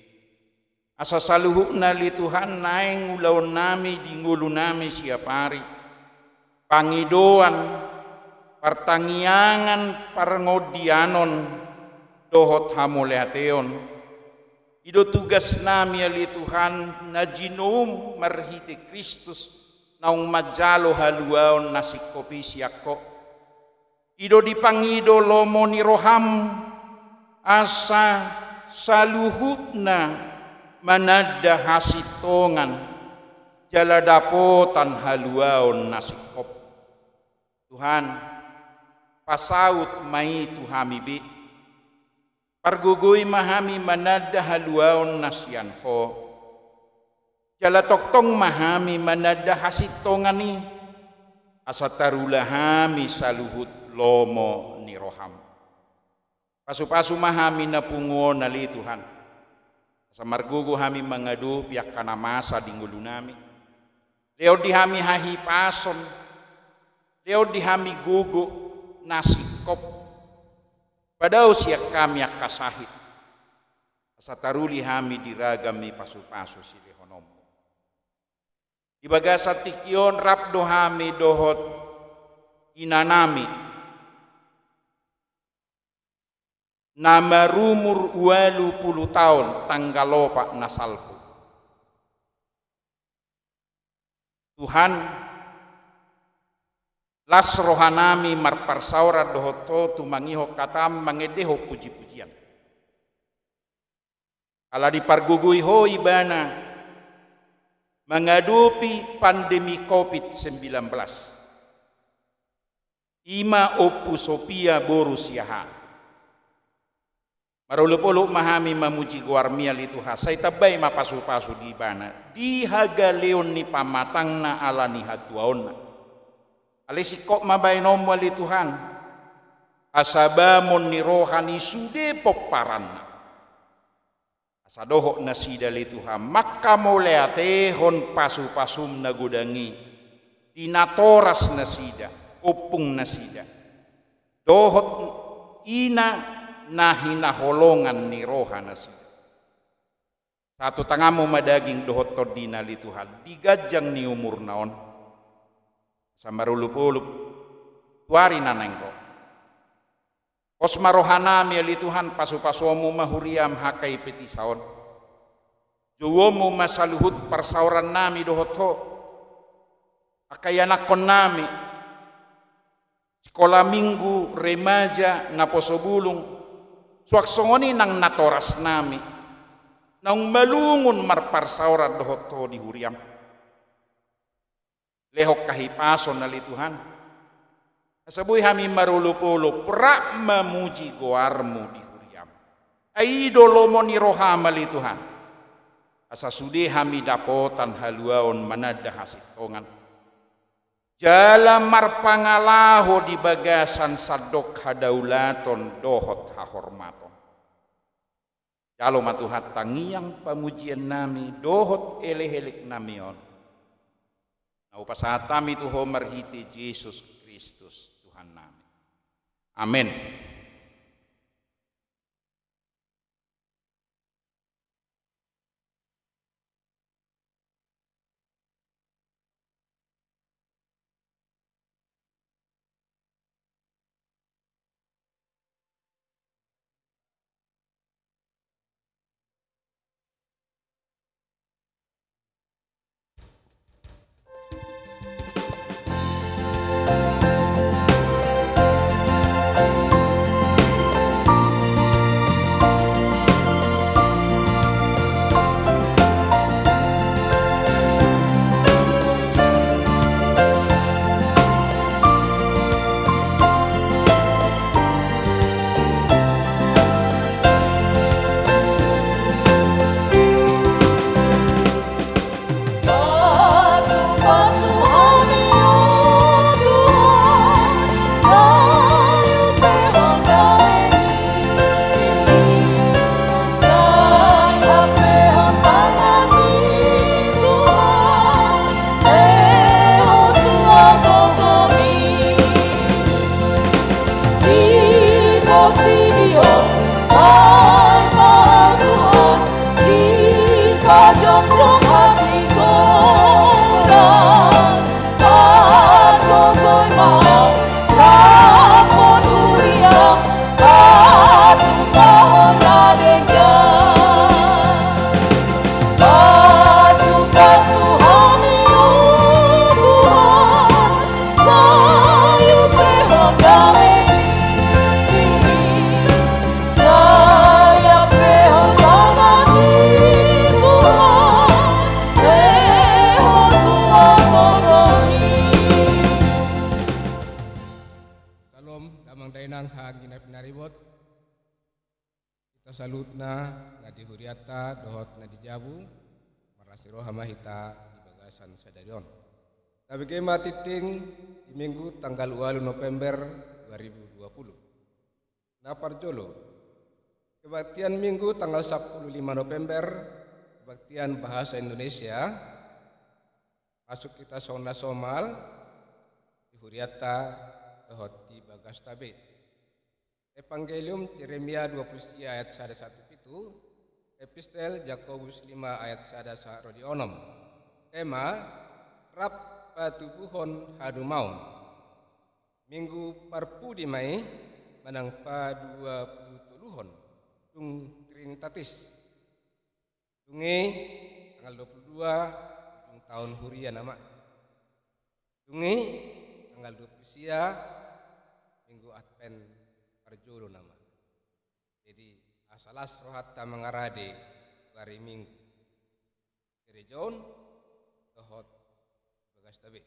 Asa saluhutna ale Tuhan naeng ulaonnami di ngolunami siapari, pangidoan, partangiangan, parngondianon, dohot hamauliateon. I do tugasnami ale Tuhan na jinoum marhite Kristus naung manjalo haluaon na singkop i sian Ho. I do dipangido lomo ni rohaM, asa saluhutna mananda hasintongan, jala dapotan haluaon na singkop. Tuhan, pasaut ma i tu hami be. Pargogoi ma hami mananda haluaon na sian Ho. Jala tongtong ma hami mananda hasintongan i, asa tarula hami saluhut lomo ni rohaM. Pasu-pasu ma hami na pungu on ale Tuhan, asa margogo hami mangadopi angka na masa di ngolunami. Lehon di hami hahipason, lehon di hami gogo na singkop. Padao sian hami angka sahit, asa taruli hami di ragam ni pasu-pasu silehononmu. Di bagasan tingki on rap do hami dohot inanami na marumur ualu pulu taon, tanggal opat na salpu. Tuhan, las rohanami marparsaoran dohot Ho tumangihon hatam, mangendehon puji-pujian. Ala dipargogoi Ho ibana mangadopi pandemi covid sembilan belas. I ma Ompu Sofia boru Siahaan. Marolop-olop ma hami mamuji goarmi ale Tuhan, sai tambai ma pasu-pasu di ibana di hagaleon ni pamatangna ala ni hatuaonna. Alai singkop ma baenonmu ale Tuhan, hasabamon ni roha ni sude pomparanna. Asa dohot nasida ale Tuhan mangkamauliatehon pasu-pasum na godang i di natoras nasida, ompung nasida, dohot ina na hinaholongan ni roha nasida. Sahat tu tanganmu ma daging dohot tondina ale Tuhan di ganjang ni umurna on. Asa marolop-olop tu ari na naeng ro. Pos ma rohanami ale Tuhan, pasu-pasuonmu ma huriam H K I P Tisa on. Jouonmu ma saluhut parsaorannami dohot Ho, angka ianakkonnami, sikola minggu, remaja, naposo bulung, suang songon i nang natorasnami naung malungun marparsaoran dohot Ho di huriam. Lehon hahipason ale Tuhan, asa boi hami marolop-olop rap mamuji goarmu di huriam. Ai i do lomo ni roham ale Tuhan, asa sude hami dapotan haluaon mananda hasintongan jala marpangalaho di bagasan sandok hadaulaton dohot hahormaton. Jalo ma Tuhan tangiang pamujiannami dohot elek-eleknami on, na hupasahat hami tu Ho marhite Jesus Kristus Tuhannami. Amen. Syalom, damang dainang, angka na pinaribot. Hita saluhutna na di hurianta dohot na di jabu, marlas ni roha ma hita di bagasan sadari on. Tabege ma tingting di Minggu tanggal ualu November dua ribu dua puluh. Na parjolo, Kebaktian Minggu tanggal sampulu lima November, kebaktian bahasa Indonesia, masuk hita songon na somal di hurianta dohot di bagasta be. Evangelium Jeremia dua puluh sia ayat sada sahat tu pitu, Epistel Jakobus lima ayat sada sahat ro di onom. Tema: Rap patubuhon hadumaon. Minggu parpudi ma i manang paduapulutoluhon dung Trinitatis. Dung i tanggal dua puluh dua ujung taon huria nama. Dung i tanggal dua puluh sia Minggu Advent parjolo nama. Jadi asa las rohanta mangarade tu ari Minggu, gereja on dohot bagasta be.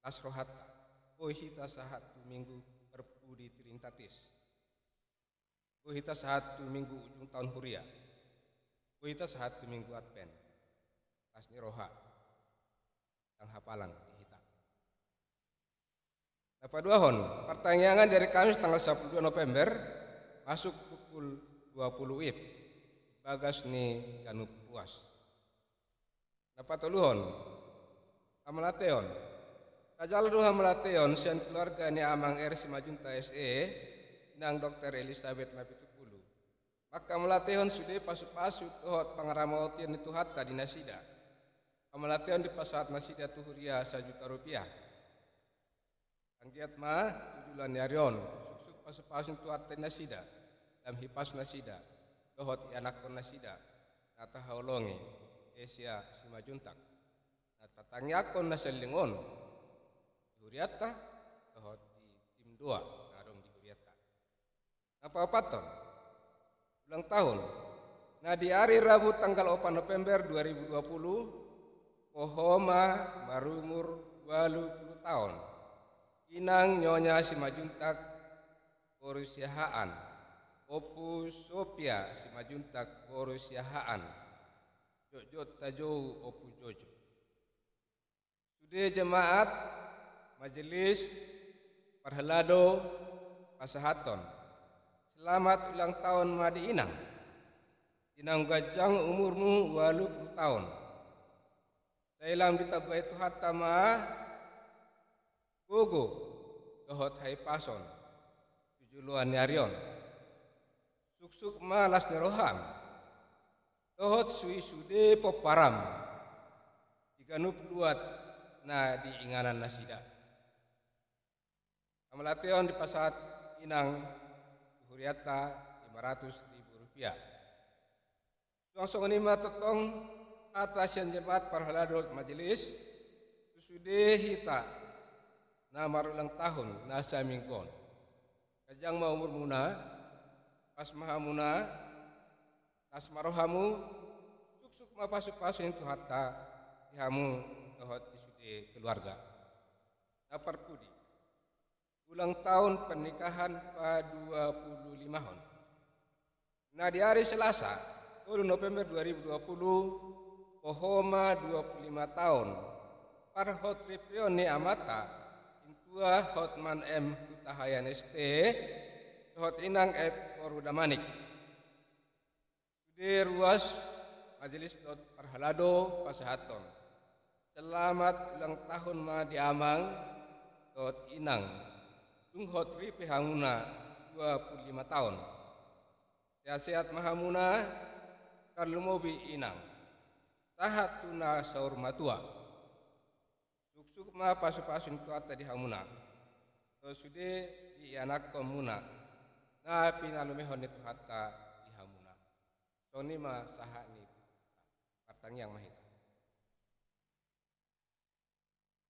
Las rohanta, boi hita sahat tu Minggu parpudi Trinitatis. Boi hita sahat tu Minggu ujung taon huria. Boi hita sahat tu Minggu Advent. Las ni roha, ndang hapalang di hita. Na paduahon, partangiangan di ari Kamis tanggal sampulu dua November, masuk pukul dua puluh wib, bagas ni ganup ruas. Na patoluhon, hamauliateon. Tajalo do hamauliateon sian keluarga ni Amang R Simanjuntak S E, Inang Dokter Elisabet Napitupulu. Manghamauliatehon sude pasupasu dohot pangaramotion ni Tuhanta di nasida. Hamauliateon dipasahat nasida tu huria sajuta rupiah. Anggiat ma tu joloan ni ari on suksuk pasupasu ni Tuhanta di nasida, lam hipas nasida dohot ianakhon nasida na tahaholongi Esia Simanjuntak, na tatangiangkon na saleleng on di hurianta dohot di tim doa na adong di hurianta. Na paopathon, ulang tahun. Na di ari Rabu tanggal opat November dua ribu dua puluh, hohom ma marumur ualu pulu taon Inang Nyonya Simanjuntak boru Siahaan, Ompu Sopia Simanjuntak boru Siahaan, jotjot tajou Ompu Jojo. Sude jemaat, majelis, parhalado, pasahathon selamat ulang tahun ma di Inang. Di naung ganjang umurmu ualu pulu taon, sai lam ditambai Tuhanta ma gogo dohot hahipason tu joloan ni ari on. Suksuk ma las ni roham dohot suhisude pomparam di ganup luat na di inganan nasida. Hamauliateon dipasahat Inang tu hurianta lima ratus ribu rupiah. Suang songon i ma tongtong hata sian jemaat, parhalado, majelis, tu sude hita na marulang tahun na saminggu on. Ganjang ma umurmuna, pas ma hamuna, las ma rohamu, suksuk ma pasupasu ni Tuhanta di hamu dohot di sude keluarga. Na parpudi, ulang tahun pernikahan paduapululimahon. Na di ari Selasa, tolu November dua ribu dua puluh, hohom ma dua puluh lima taon parhotripeon ni amanta, Sintua Hotman M Hutahaean S T, dohot Inang F boru Damanik. Sude ruas, majelis dohot parhalado, pasahathon selamat ulang tahun ma di Amang dohot Inang, dung hotripe hamuna dua puluh lima taon. Sehat-sehat ma hamuna, tarlumobi Inang, sahat tu na saur matua. Suksuk ma pasupasu ni Tuhanta di hamuna, dohot sude di ianakhonmuna na pinalumehon ni Tuhanta di hamuna. Songon i ma sahat ni Tuhanta. Martangiang ma hita.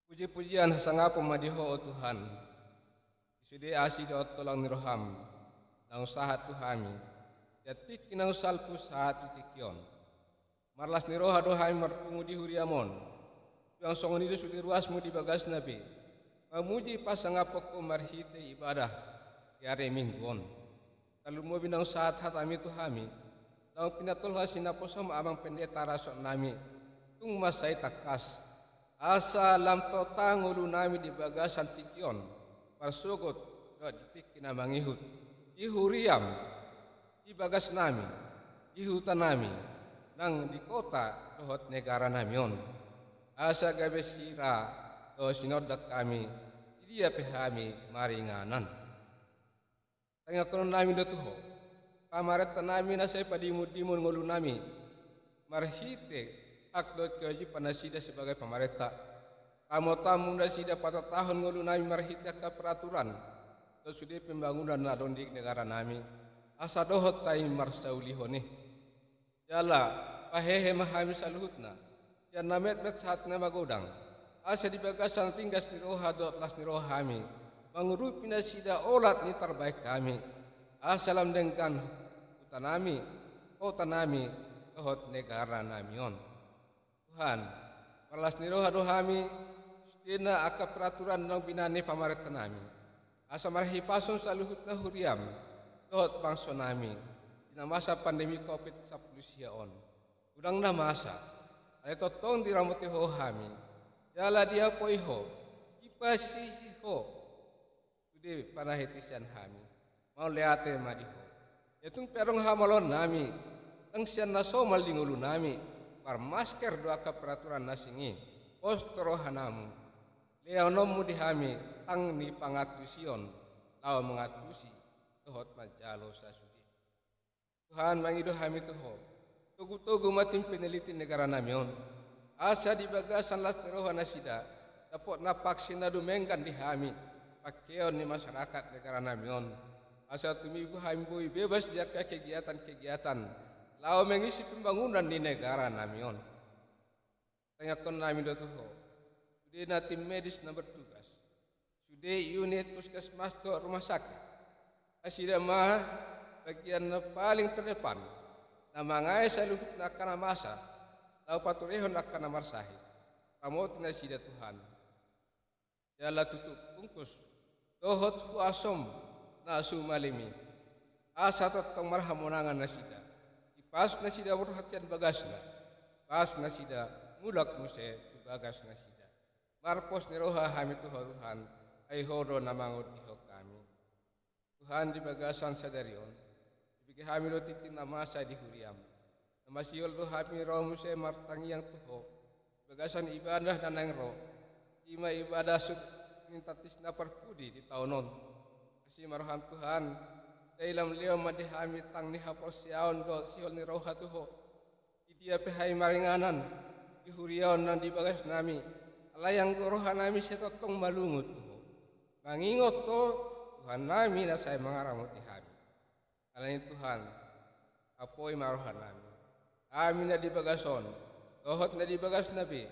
Puji-pujian hasangapon ma di Ho, o Tuhan, di sude asi dohot tolang ni roham naung sahat tu hami sian tingki naung salpu sahat tu tingki on. Marlas ni roha do hami marpungu di huriam on. Suang songon i do sude ruasmu di bagasna be mamuji pasangaphon Ho marhite ibadah di ari Minggu on. Tarlumobi naung sahat hatami tu hami, naung pinatolhas ni naposom Amang Pendeta rasonami, tung mansai tangkas, asa lam tota ngolunami di bagasan tingki on, parsogot dohot di tingki na mangihut, di huriam, di bagasnami, di hutanami, nang di kota dohot negaranami on. Asa gabe sira dohot sinondang hami, di dia pe hami maringanan. Tangiangkononnami do tu Ho, pamarentanami na sai padimundimun ngolunami, marhite hak dohot kewajiban nasida sebagai pamarenta. Ramotanmu nasida patatahon ngolunami marhite angka peraturan dohot sude pembangunan na adong di negaranami, asa dohot hami marsaulihon i. Jala pahehe ma hami saluhutna, sian na metmet sahat na magodang, asa di bagasan ringgas ni roha dohot las ni roha hami mangurupi nasida olat ni tarbaen hami, asa lam denggan hutanami, kotanami, dohot negaranami on. Tuhan, marlas ni roha do hami, sudena angka peraturan naung binahen ni pamarentanami, asa marhipason saluhutna huriam dohot bangsonami di na masa pandemi covid sampulu sia on. Godang na masa, alai tongtong diramoti Ho hami, jala diapoi Ho, dipasisi Ho sude panahiti sian hami. Mauliate ma di Ho. Ia tung pe adong hamaloonnami, nang sian na somal di ngolunami, marmasker do angka peraturan na asing i, pos tu rohanami, lehononmu di hami tang ni pangantusion, laho mangantusi dohot manjalo sasude. Tuhan, mangido hami tu Ho, togutogu ma tim peneliti negaranami on, asa di bagasan las ni roha nasida, dapot na vaksin na dumenggan di hami, pangkeon ni masyarakat negaranami on, asa tumibu hami boi bebas di angka kegiatan-kegiatan laho mangihut pembangunan ni negaranami on. Tangiangkonnami do tu Ho, sudena tim medis na bertugas, sude unit puskesmas dohot rumah sakit. Nasida ma bagian na paling terdepan, na mangae saluhutna angka na masa, laho paturehon angka na marsahit. Ramoti nasida Tuhan. Jala tutup bungkus dohot huasom na sumalimi, asa tongtong marhamonangan nasida. Dipasu nasida borhat sian bagasna, pasu nasida mulak muse tu bagas nasida. Marpos ni roha hami tu Ho Tuhan, ai Ho do na mangondihon hami. Tuhan, di bagasan sadari on, dibege hami do tingting na masa di huriam. Na masihol do hami ro muse martangiang tu Ho di bagasan ibadah na naeng ro, i ma ibadah Trinitatis na parpudi di taon on. Asi ma roham Tuhan, sai lam lehon ma di hami tang ni haporseaon dohot sihol ni roha tu Ho. Di dia pe hami maringanan, di huria on nang di bagasnami, alai anggo rohanami sai tongtong malungun tu Ho, mangingot Ho, Tuhannami na sai mangaramoti hami. Alani i Tuhan, apoi ma rohanami, hami na di bagas on dohot na di bagasna be,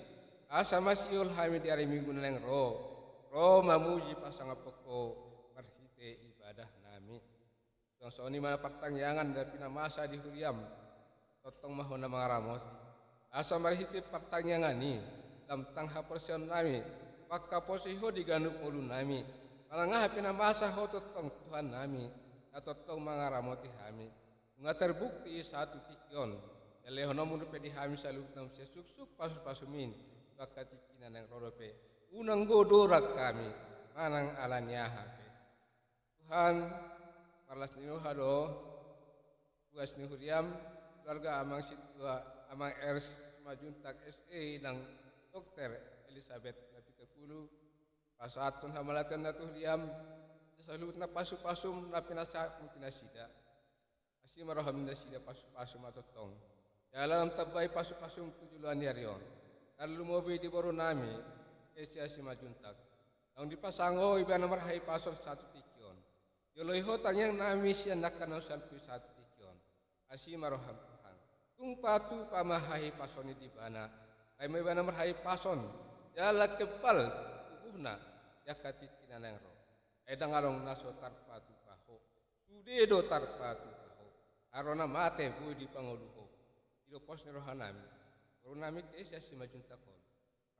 asa masihol hami di ari Minggu na naeng ro, ro mamuji pasangaphon Ho marhite ibadahnami. Songon i ma partangiangan na pinamasa di huriam, tongtong ma Ho na mangaramoti. Asa marhite partangiangan i, lam tang haporseaonnami, panghaposi Ho di ganup ngolunami, manang aha pe na masa Ho tongtong Tuhannami, na tongtong mangaramoti hami. Nunga terbukti i sahat tu tingki on, ia lehononmu dope di hami saluhutna muse suksuk pasupasum i, tu angka tingki na naeng ro dope, unang godang hami, manang ala ni aha pe. Tuhan, marlas ni roha do, tugas ni huriam, keluarga Amang Sintua, Amang R Simanjuntak S E, Inang Dokter Elisabet Napitupulu, pasahathon hamauliateonna tu huriam, di saluhutna pasupasum na pinasahatmu tu nasida. Asi ma roham di nasida, pasupasu ma tongtong. Jala lam tambai pasupasum tu joloan ni ari on, tarlumobi di borunami, Kesia Simanjuntak. Naung dipasangap Ho ibana marhahipason sahat tu tingki on. Dioloi Ho tangiangnami sian angka na salpu i sahat tu tingki on. Asi ma roham Tuhan. Tung patupa ma hahipason i di ibana. Bahen ma ibana marhahipason, jala kebal tubuhna di angka tingki na naeng ro. Ai ndang adong na so tarpatupa Ho. Sude do tarpatupa Ho. Haroro na mate boi dipangolu Ho. I do pos ni rohanami. Borunami Kesia Simanjuntak on.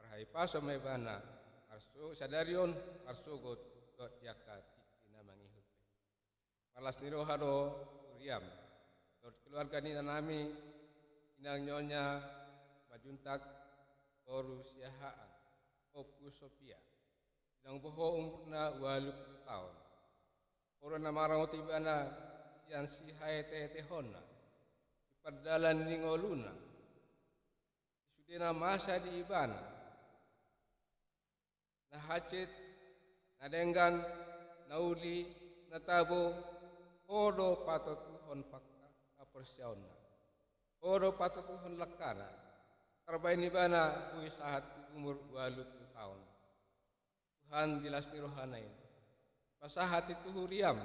Marhahipason ma ibana, marso-, sadari on, marsogot dohot di angka tingki na mangihut be. Marlas ni roha do huriam dohot keluarga ni inanami, Inang Nyonya Simanjuntak boru Siahaan, Ompu Sofia. Naung boho umurna ualu pulu taon. Ho do na mangaramoti ibana sian sihaeteetehonna, di pardalan ni ngoluna, di sude na masa di ibana, na hansit, na denggan, na uli, na tabo, Ho do patotuhon pangka-, haporseaonna. Ho do patotuhon langkana. Tarbaen ibana boi sahat tu umur ualu pulu taon. Tuhan, di las ni rohana i, pasahat i tu huriaM,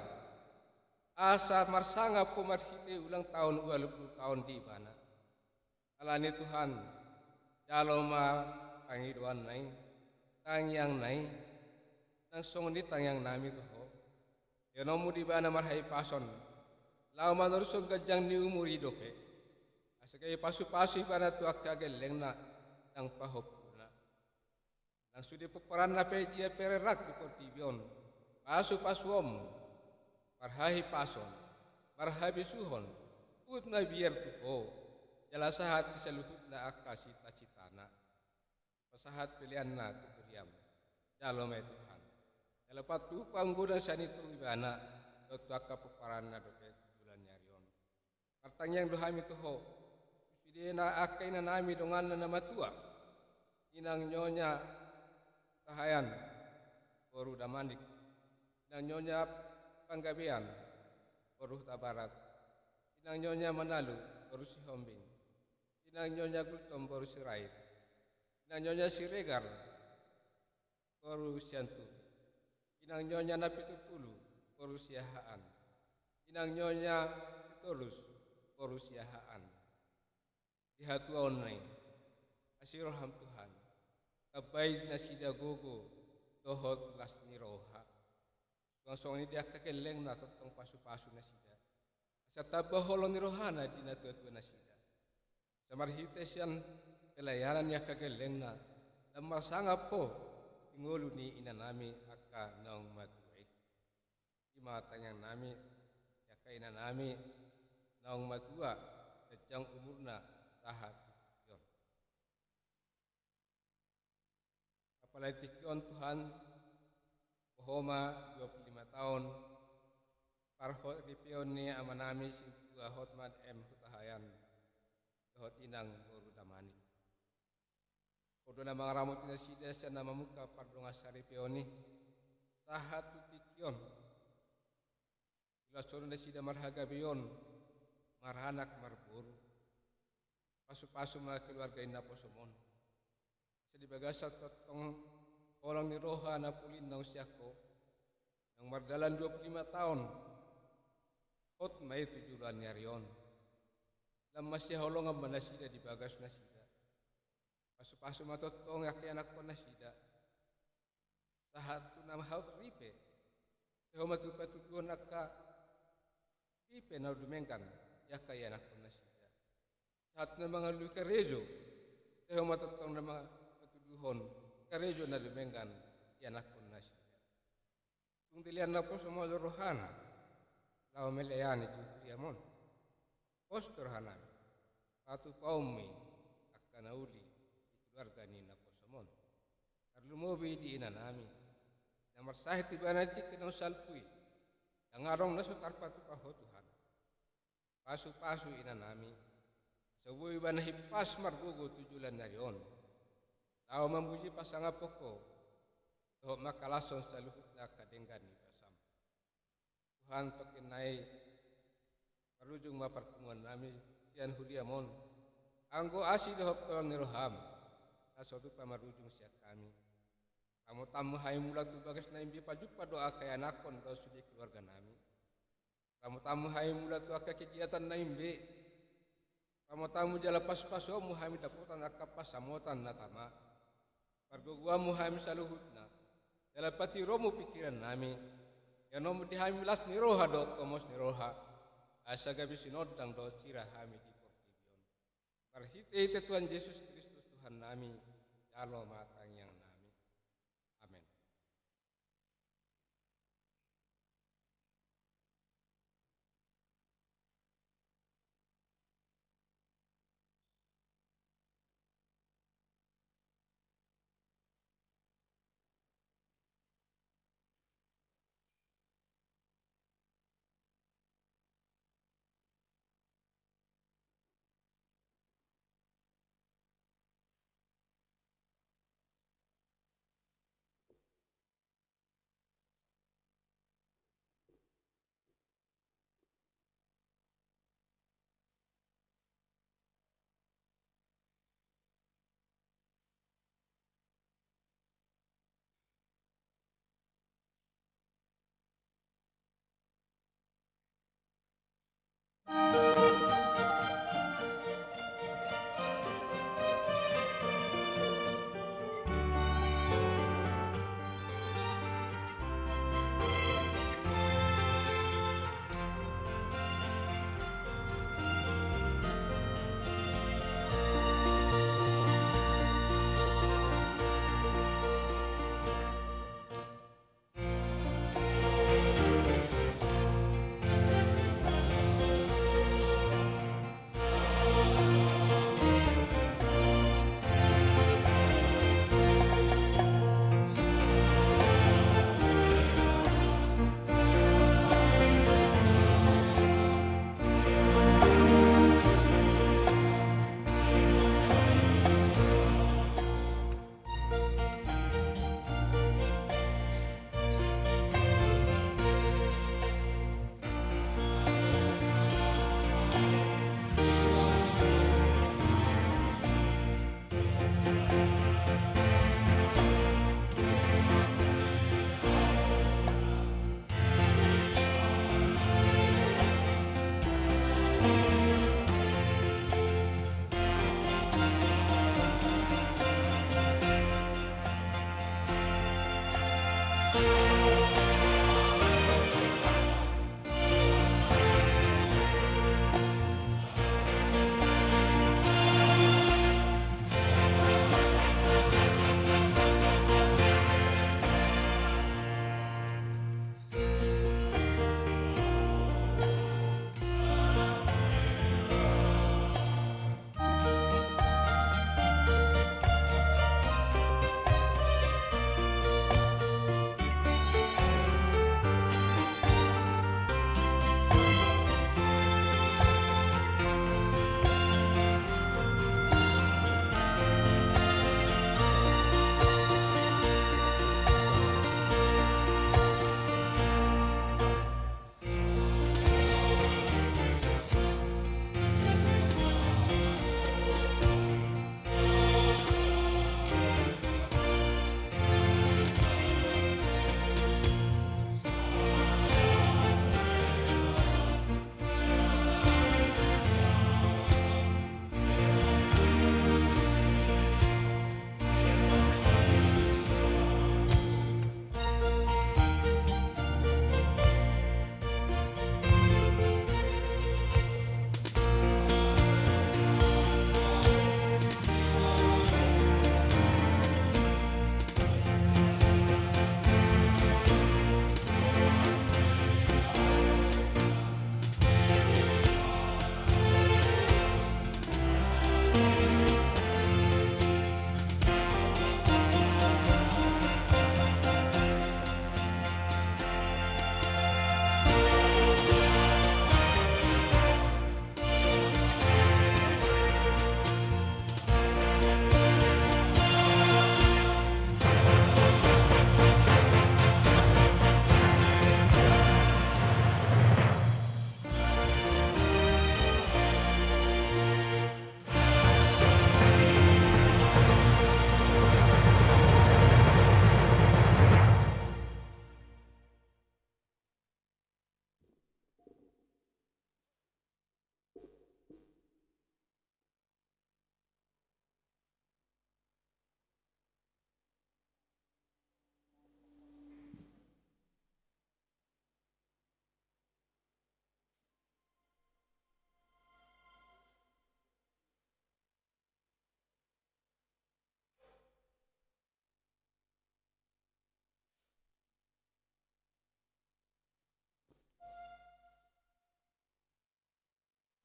asa marsangap Ho marhite ulang taon ualu pulu taon di ibana. Alani Tuhan, jalo ma pangidoanna i, tangiangna i, nang songon i tangiangnami tu Ho. LeononMu di ibana marhahipason, laho manorushon ganjang ni umur i dope, asa gabe pasupasu ibana tu angka gellengna nang pahompuna. Nang sude pomparanna pe dia pe rerang di portibi on, pasupasuonMu, marhahipason, marhabisuhon, huhut mabiar tu Ho, jala sahat di saluhutna angka citacitana. Pasahat peleanna tu huriaM. Jalo ma i Tuhan. Jala patupa anggo na sian i tu ibana, dohot tu angka pomparanna dope tu joloan ni ari on. Martangiang do hami tu Ho, tu sude na angka inanami donganna na matua, inang Nyonya Hutahaean, boru Damanik, inang Nyonya Panggabean, boru Hutabarat, inang Nyonya Manalu, boru Sihombing, inang Nyonya Gultom, boru Sirait, inang Nyonya Siregar, boru Siantur, inang Nyonya Napitupulu, boru Siahaan, inang Nyonya Sitorus, boru Siahaan. Di hatuaonna i, asi rohaM Tuhan, tambai nasida gogo dohot las ni roha. Suang songon i di angka gellengna, tongtong pasupasu nasida, asa tamba holong ni rohaM di natuatua nasida. Asa marhite sian pelayanan ni angka gellengna, lam marsangap Ho di ngolu ni inanami angka naung matua i. I ma tangiangnami di angka inanami naung matua, ganjang umurna sahat tu tingki on. Apala di tingki on Tuhan, boha ma dua pulu lima taon parripeon ni amanami Sintua Hotman M Hutahaean dohot inang boru Damanik. Ho do na mangaramoti nasida sian na mamungka pardongan saripeon i sahat tu tingki on. Dilashon nasida marhagabeon, maranak marboru. Pasupasu ma keluarga i naposoM on. Asa di bagasan tongtong holong ni roha na polin naung sian Ho, naung mardalan dua pulu lima taon, hot ma i tu joloan ni ari on. Lam masihaholongan ma nasida di bagas nasida. Pasupasu ma tongtong angka ianakhon nasida. Sahat tu na hot ripe, sai Ho ma tu patuduhon angka ripe na dumenggan di angka ianakhon nasida. Sahat tu na mangalului karejo, sai Ho ma tongtong na ma-, patuduhon karejo na dumenggan di ianakhon nasida. Tung dilean naposoM on do rohana laho melayani tu huriaM on. Pos do rohanami, patupaonMu i angka na uli di keluarga ni naposoM on. Tarlumobi di inanami na marsahit ibana di tingki naung salpu i, ndang adong na so tarpatupa Ho Tuhan. Pasupasu inanami, asa boi ibana hipas margogo tu joloan ni ari on, laho mamuji pasangaphon Ho, dohot mangkalashon saluhutna angka denggan ni basaM. Tuhan, tongkin nai marujung ma parpunguannami sian huriaM on, anggo asi dohot holong ni rohaM na so tupa marujung sian hami. RamotanMu hami mulak tu bagas na imbe pajumpang dohot angka ianakhon dohot sude keluarganami. RamotanMu hami mulak tu angka kegiatan na imbe. RamotanMu jala pasupasuonMu hami dapotan angka pansamotan na tama. PargogoonMu hami saluhutna, jala patiroMu pingkirannami. LeononMu di hami las ni roha dohot tomos ni roha, asa gabe sinondang dohot sira hami di portibi on. Marhitehite Tuhan Jesus Kristus Tuhannami, jalo ma tangiangnami. Amen.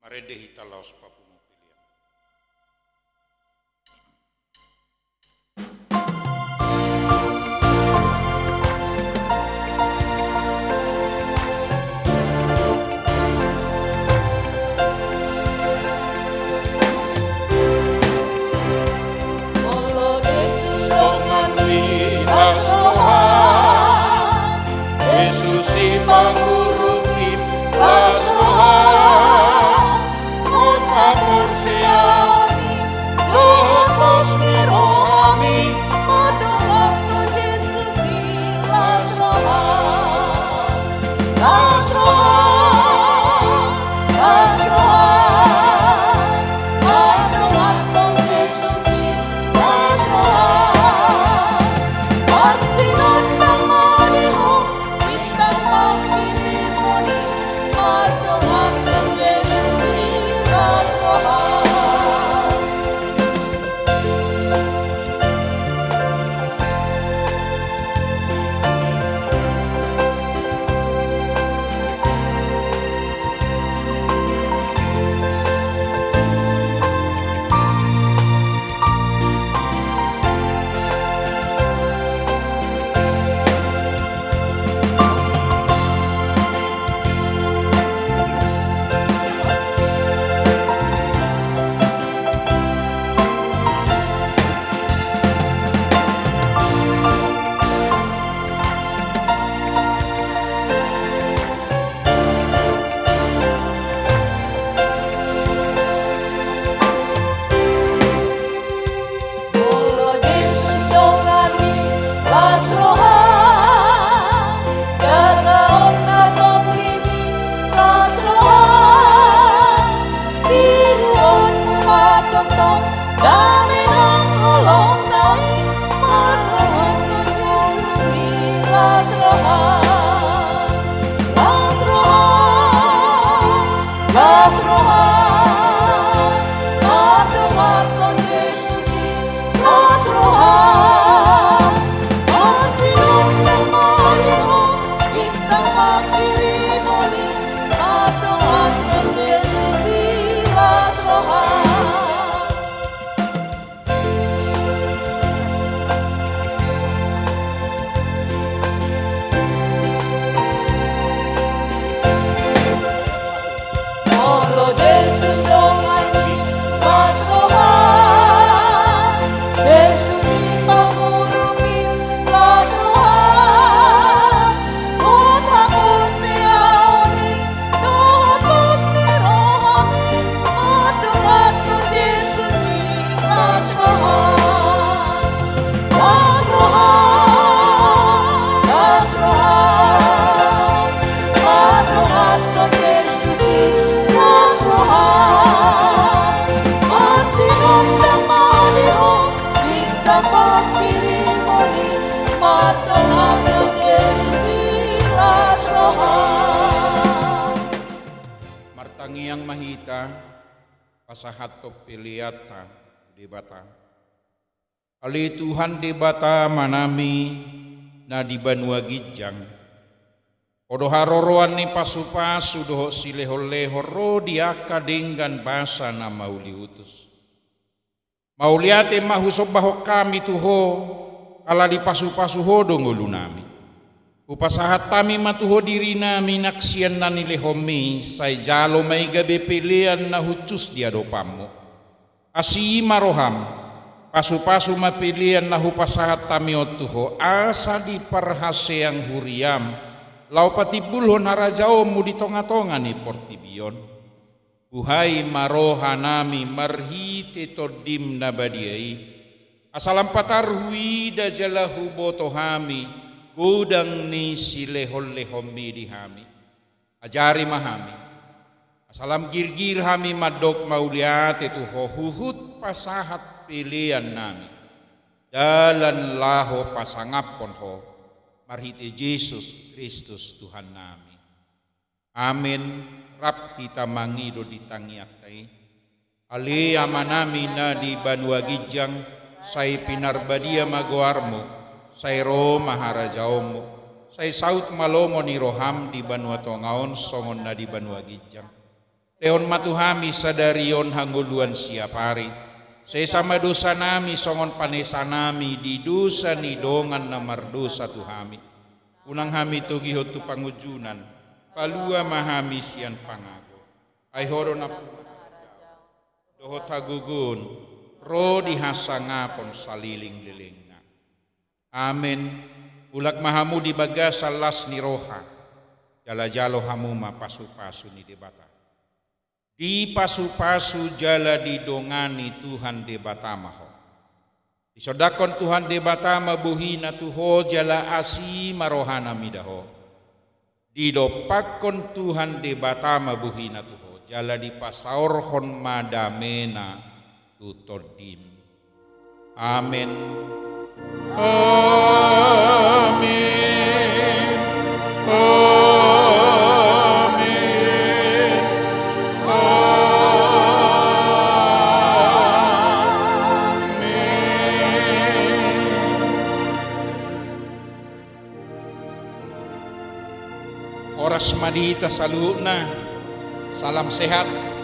Marende hita laos papungu pelean. Molo Jesus donganmi, las roham. Jesus i pangurupi, las roham. Hot haporseaon i dohot pos ni rohami mandongani Jesus i, las roham. Las roham, las roham, mandongani Jesus i, las roham. Marsinondang ma di ho bintang pangkirimon i, mandongani Jesus i, las roham. Molo Jesus donganmi, las roham. Jagaon na tonggimi, las roham. Tiruonmu ma tongtong dame nang holongna i, mandongani Jesus i, las roham. Las roham, las roham, mandongani Jesus i, las roham. Marsinondang ma di ho bintang pangkirimon i, mandongani Jesus i, las roham. Molo Jesus donganmi, las roham. Jesus i pangurupi, las roham. Hot haporseaon i dohot pos ni rohami mandongani Jesus i, las roham. Las roham, las roham, mandongani Jesus i, las roham. Marsinondang ma di ho bintang pangkirimon i, mandongani Jesus i, las roham. Martangiang ma hita, pasahathon peleanta tu Debata. Ale Tuhan Debata Amanami na di banua ginjang, Ho do haroroan ni pasupasu dohot silehonlehon ro di angka denggan basa na mauliutus. Mauliate ma husombahon hami tu Ho, ala dipasupasu Ho do ngolunami. Hupasahat hami ma tu Ho dirinami nang sian na nilehonMi, sai jalo ma i gabe pelean na hushus di adopanMu. Asi ma rohaM, pasupasu ma pelean na hupasahat hami on tu Ho, asa diparhaseang huriaM, laho patimbulhon harajaonMu di tongatonga ni portibi on. Buhai ma rohanami marhite TondiM na badia i, asa lam patar huida jala huboto hami godang ni silehonlehonMi di hami. Ajari ma hami, asa lam girgir hami mandok mauliate tu Ho huhut pasahat peleannami, dalan laho pasangaphon Ho, marhite Jesus Kristus Tuhannami. Amen. Rap hita mangido di tangiangta i. Ale Amanami na di banua ginjang, sai pinarbadia ma goarMu, sai ro ma harajaonMu, sai saut ma lomo ni rohaM di banua tonga on songon na di banua ginjang. Lehon ma tu hami sadari on hangoluan siapari. Sesa ma dosanami songon panesanami di dosa ni dongan na mardosa tu hami. Unang hami togihon tu pangunjunan, palua ma hami sian pangago. Ai Ho do nampuna harajaon dohot hagogoon, ro di hasangapon salelenglelengna. Amen. Mulak ma hamu di bagasan las ni roha, jala jalo hamu ma pasupasu ni Debata. Dipasupasu jala didongani Tuhan Debata ma ho. Disondangkon Tuhan Debata ma bohina tu ho jala asi ma rohana mida ho. Didompakkon Tuhan Debata ma bohina tu ho jala dipasaorhon ma damena tu tondim. Amen. Amen. Amen. Amen. Horas ma di hita saluhutna. Salam sehat.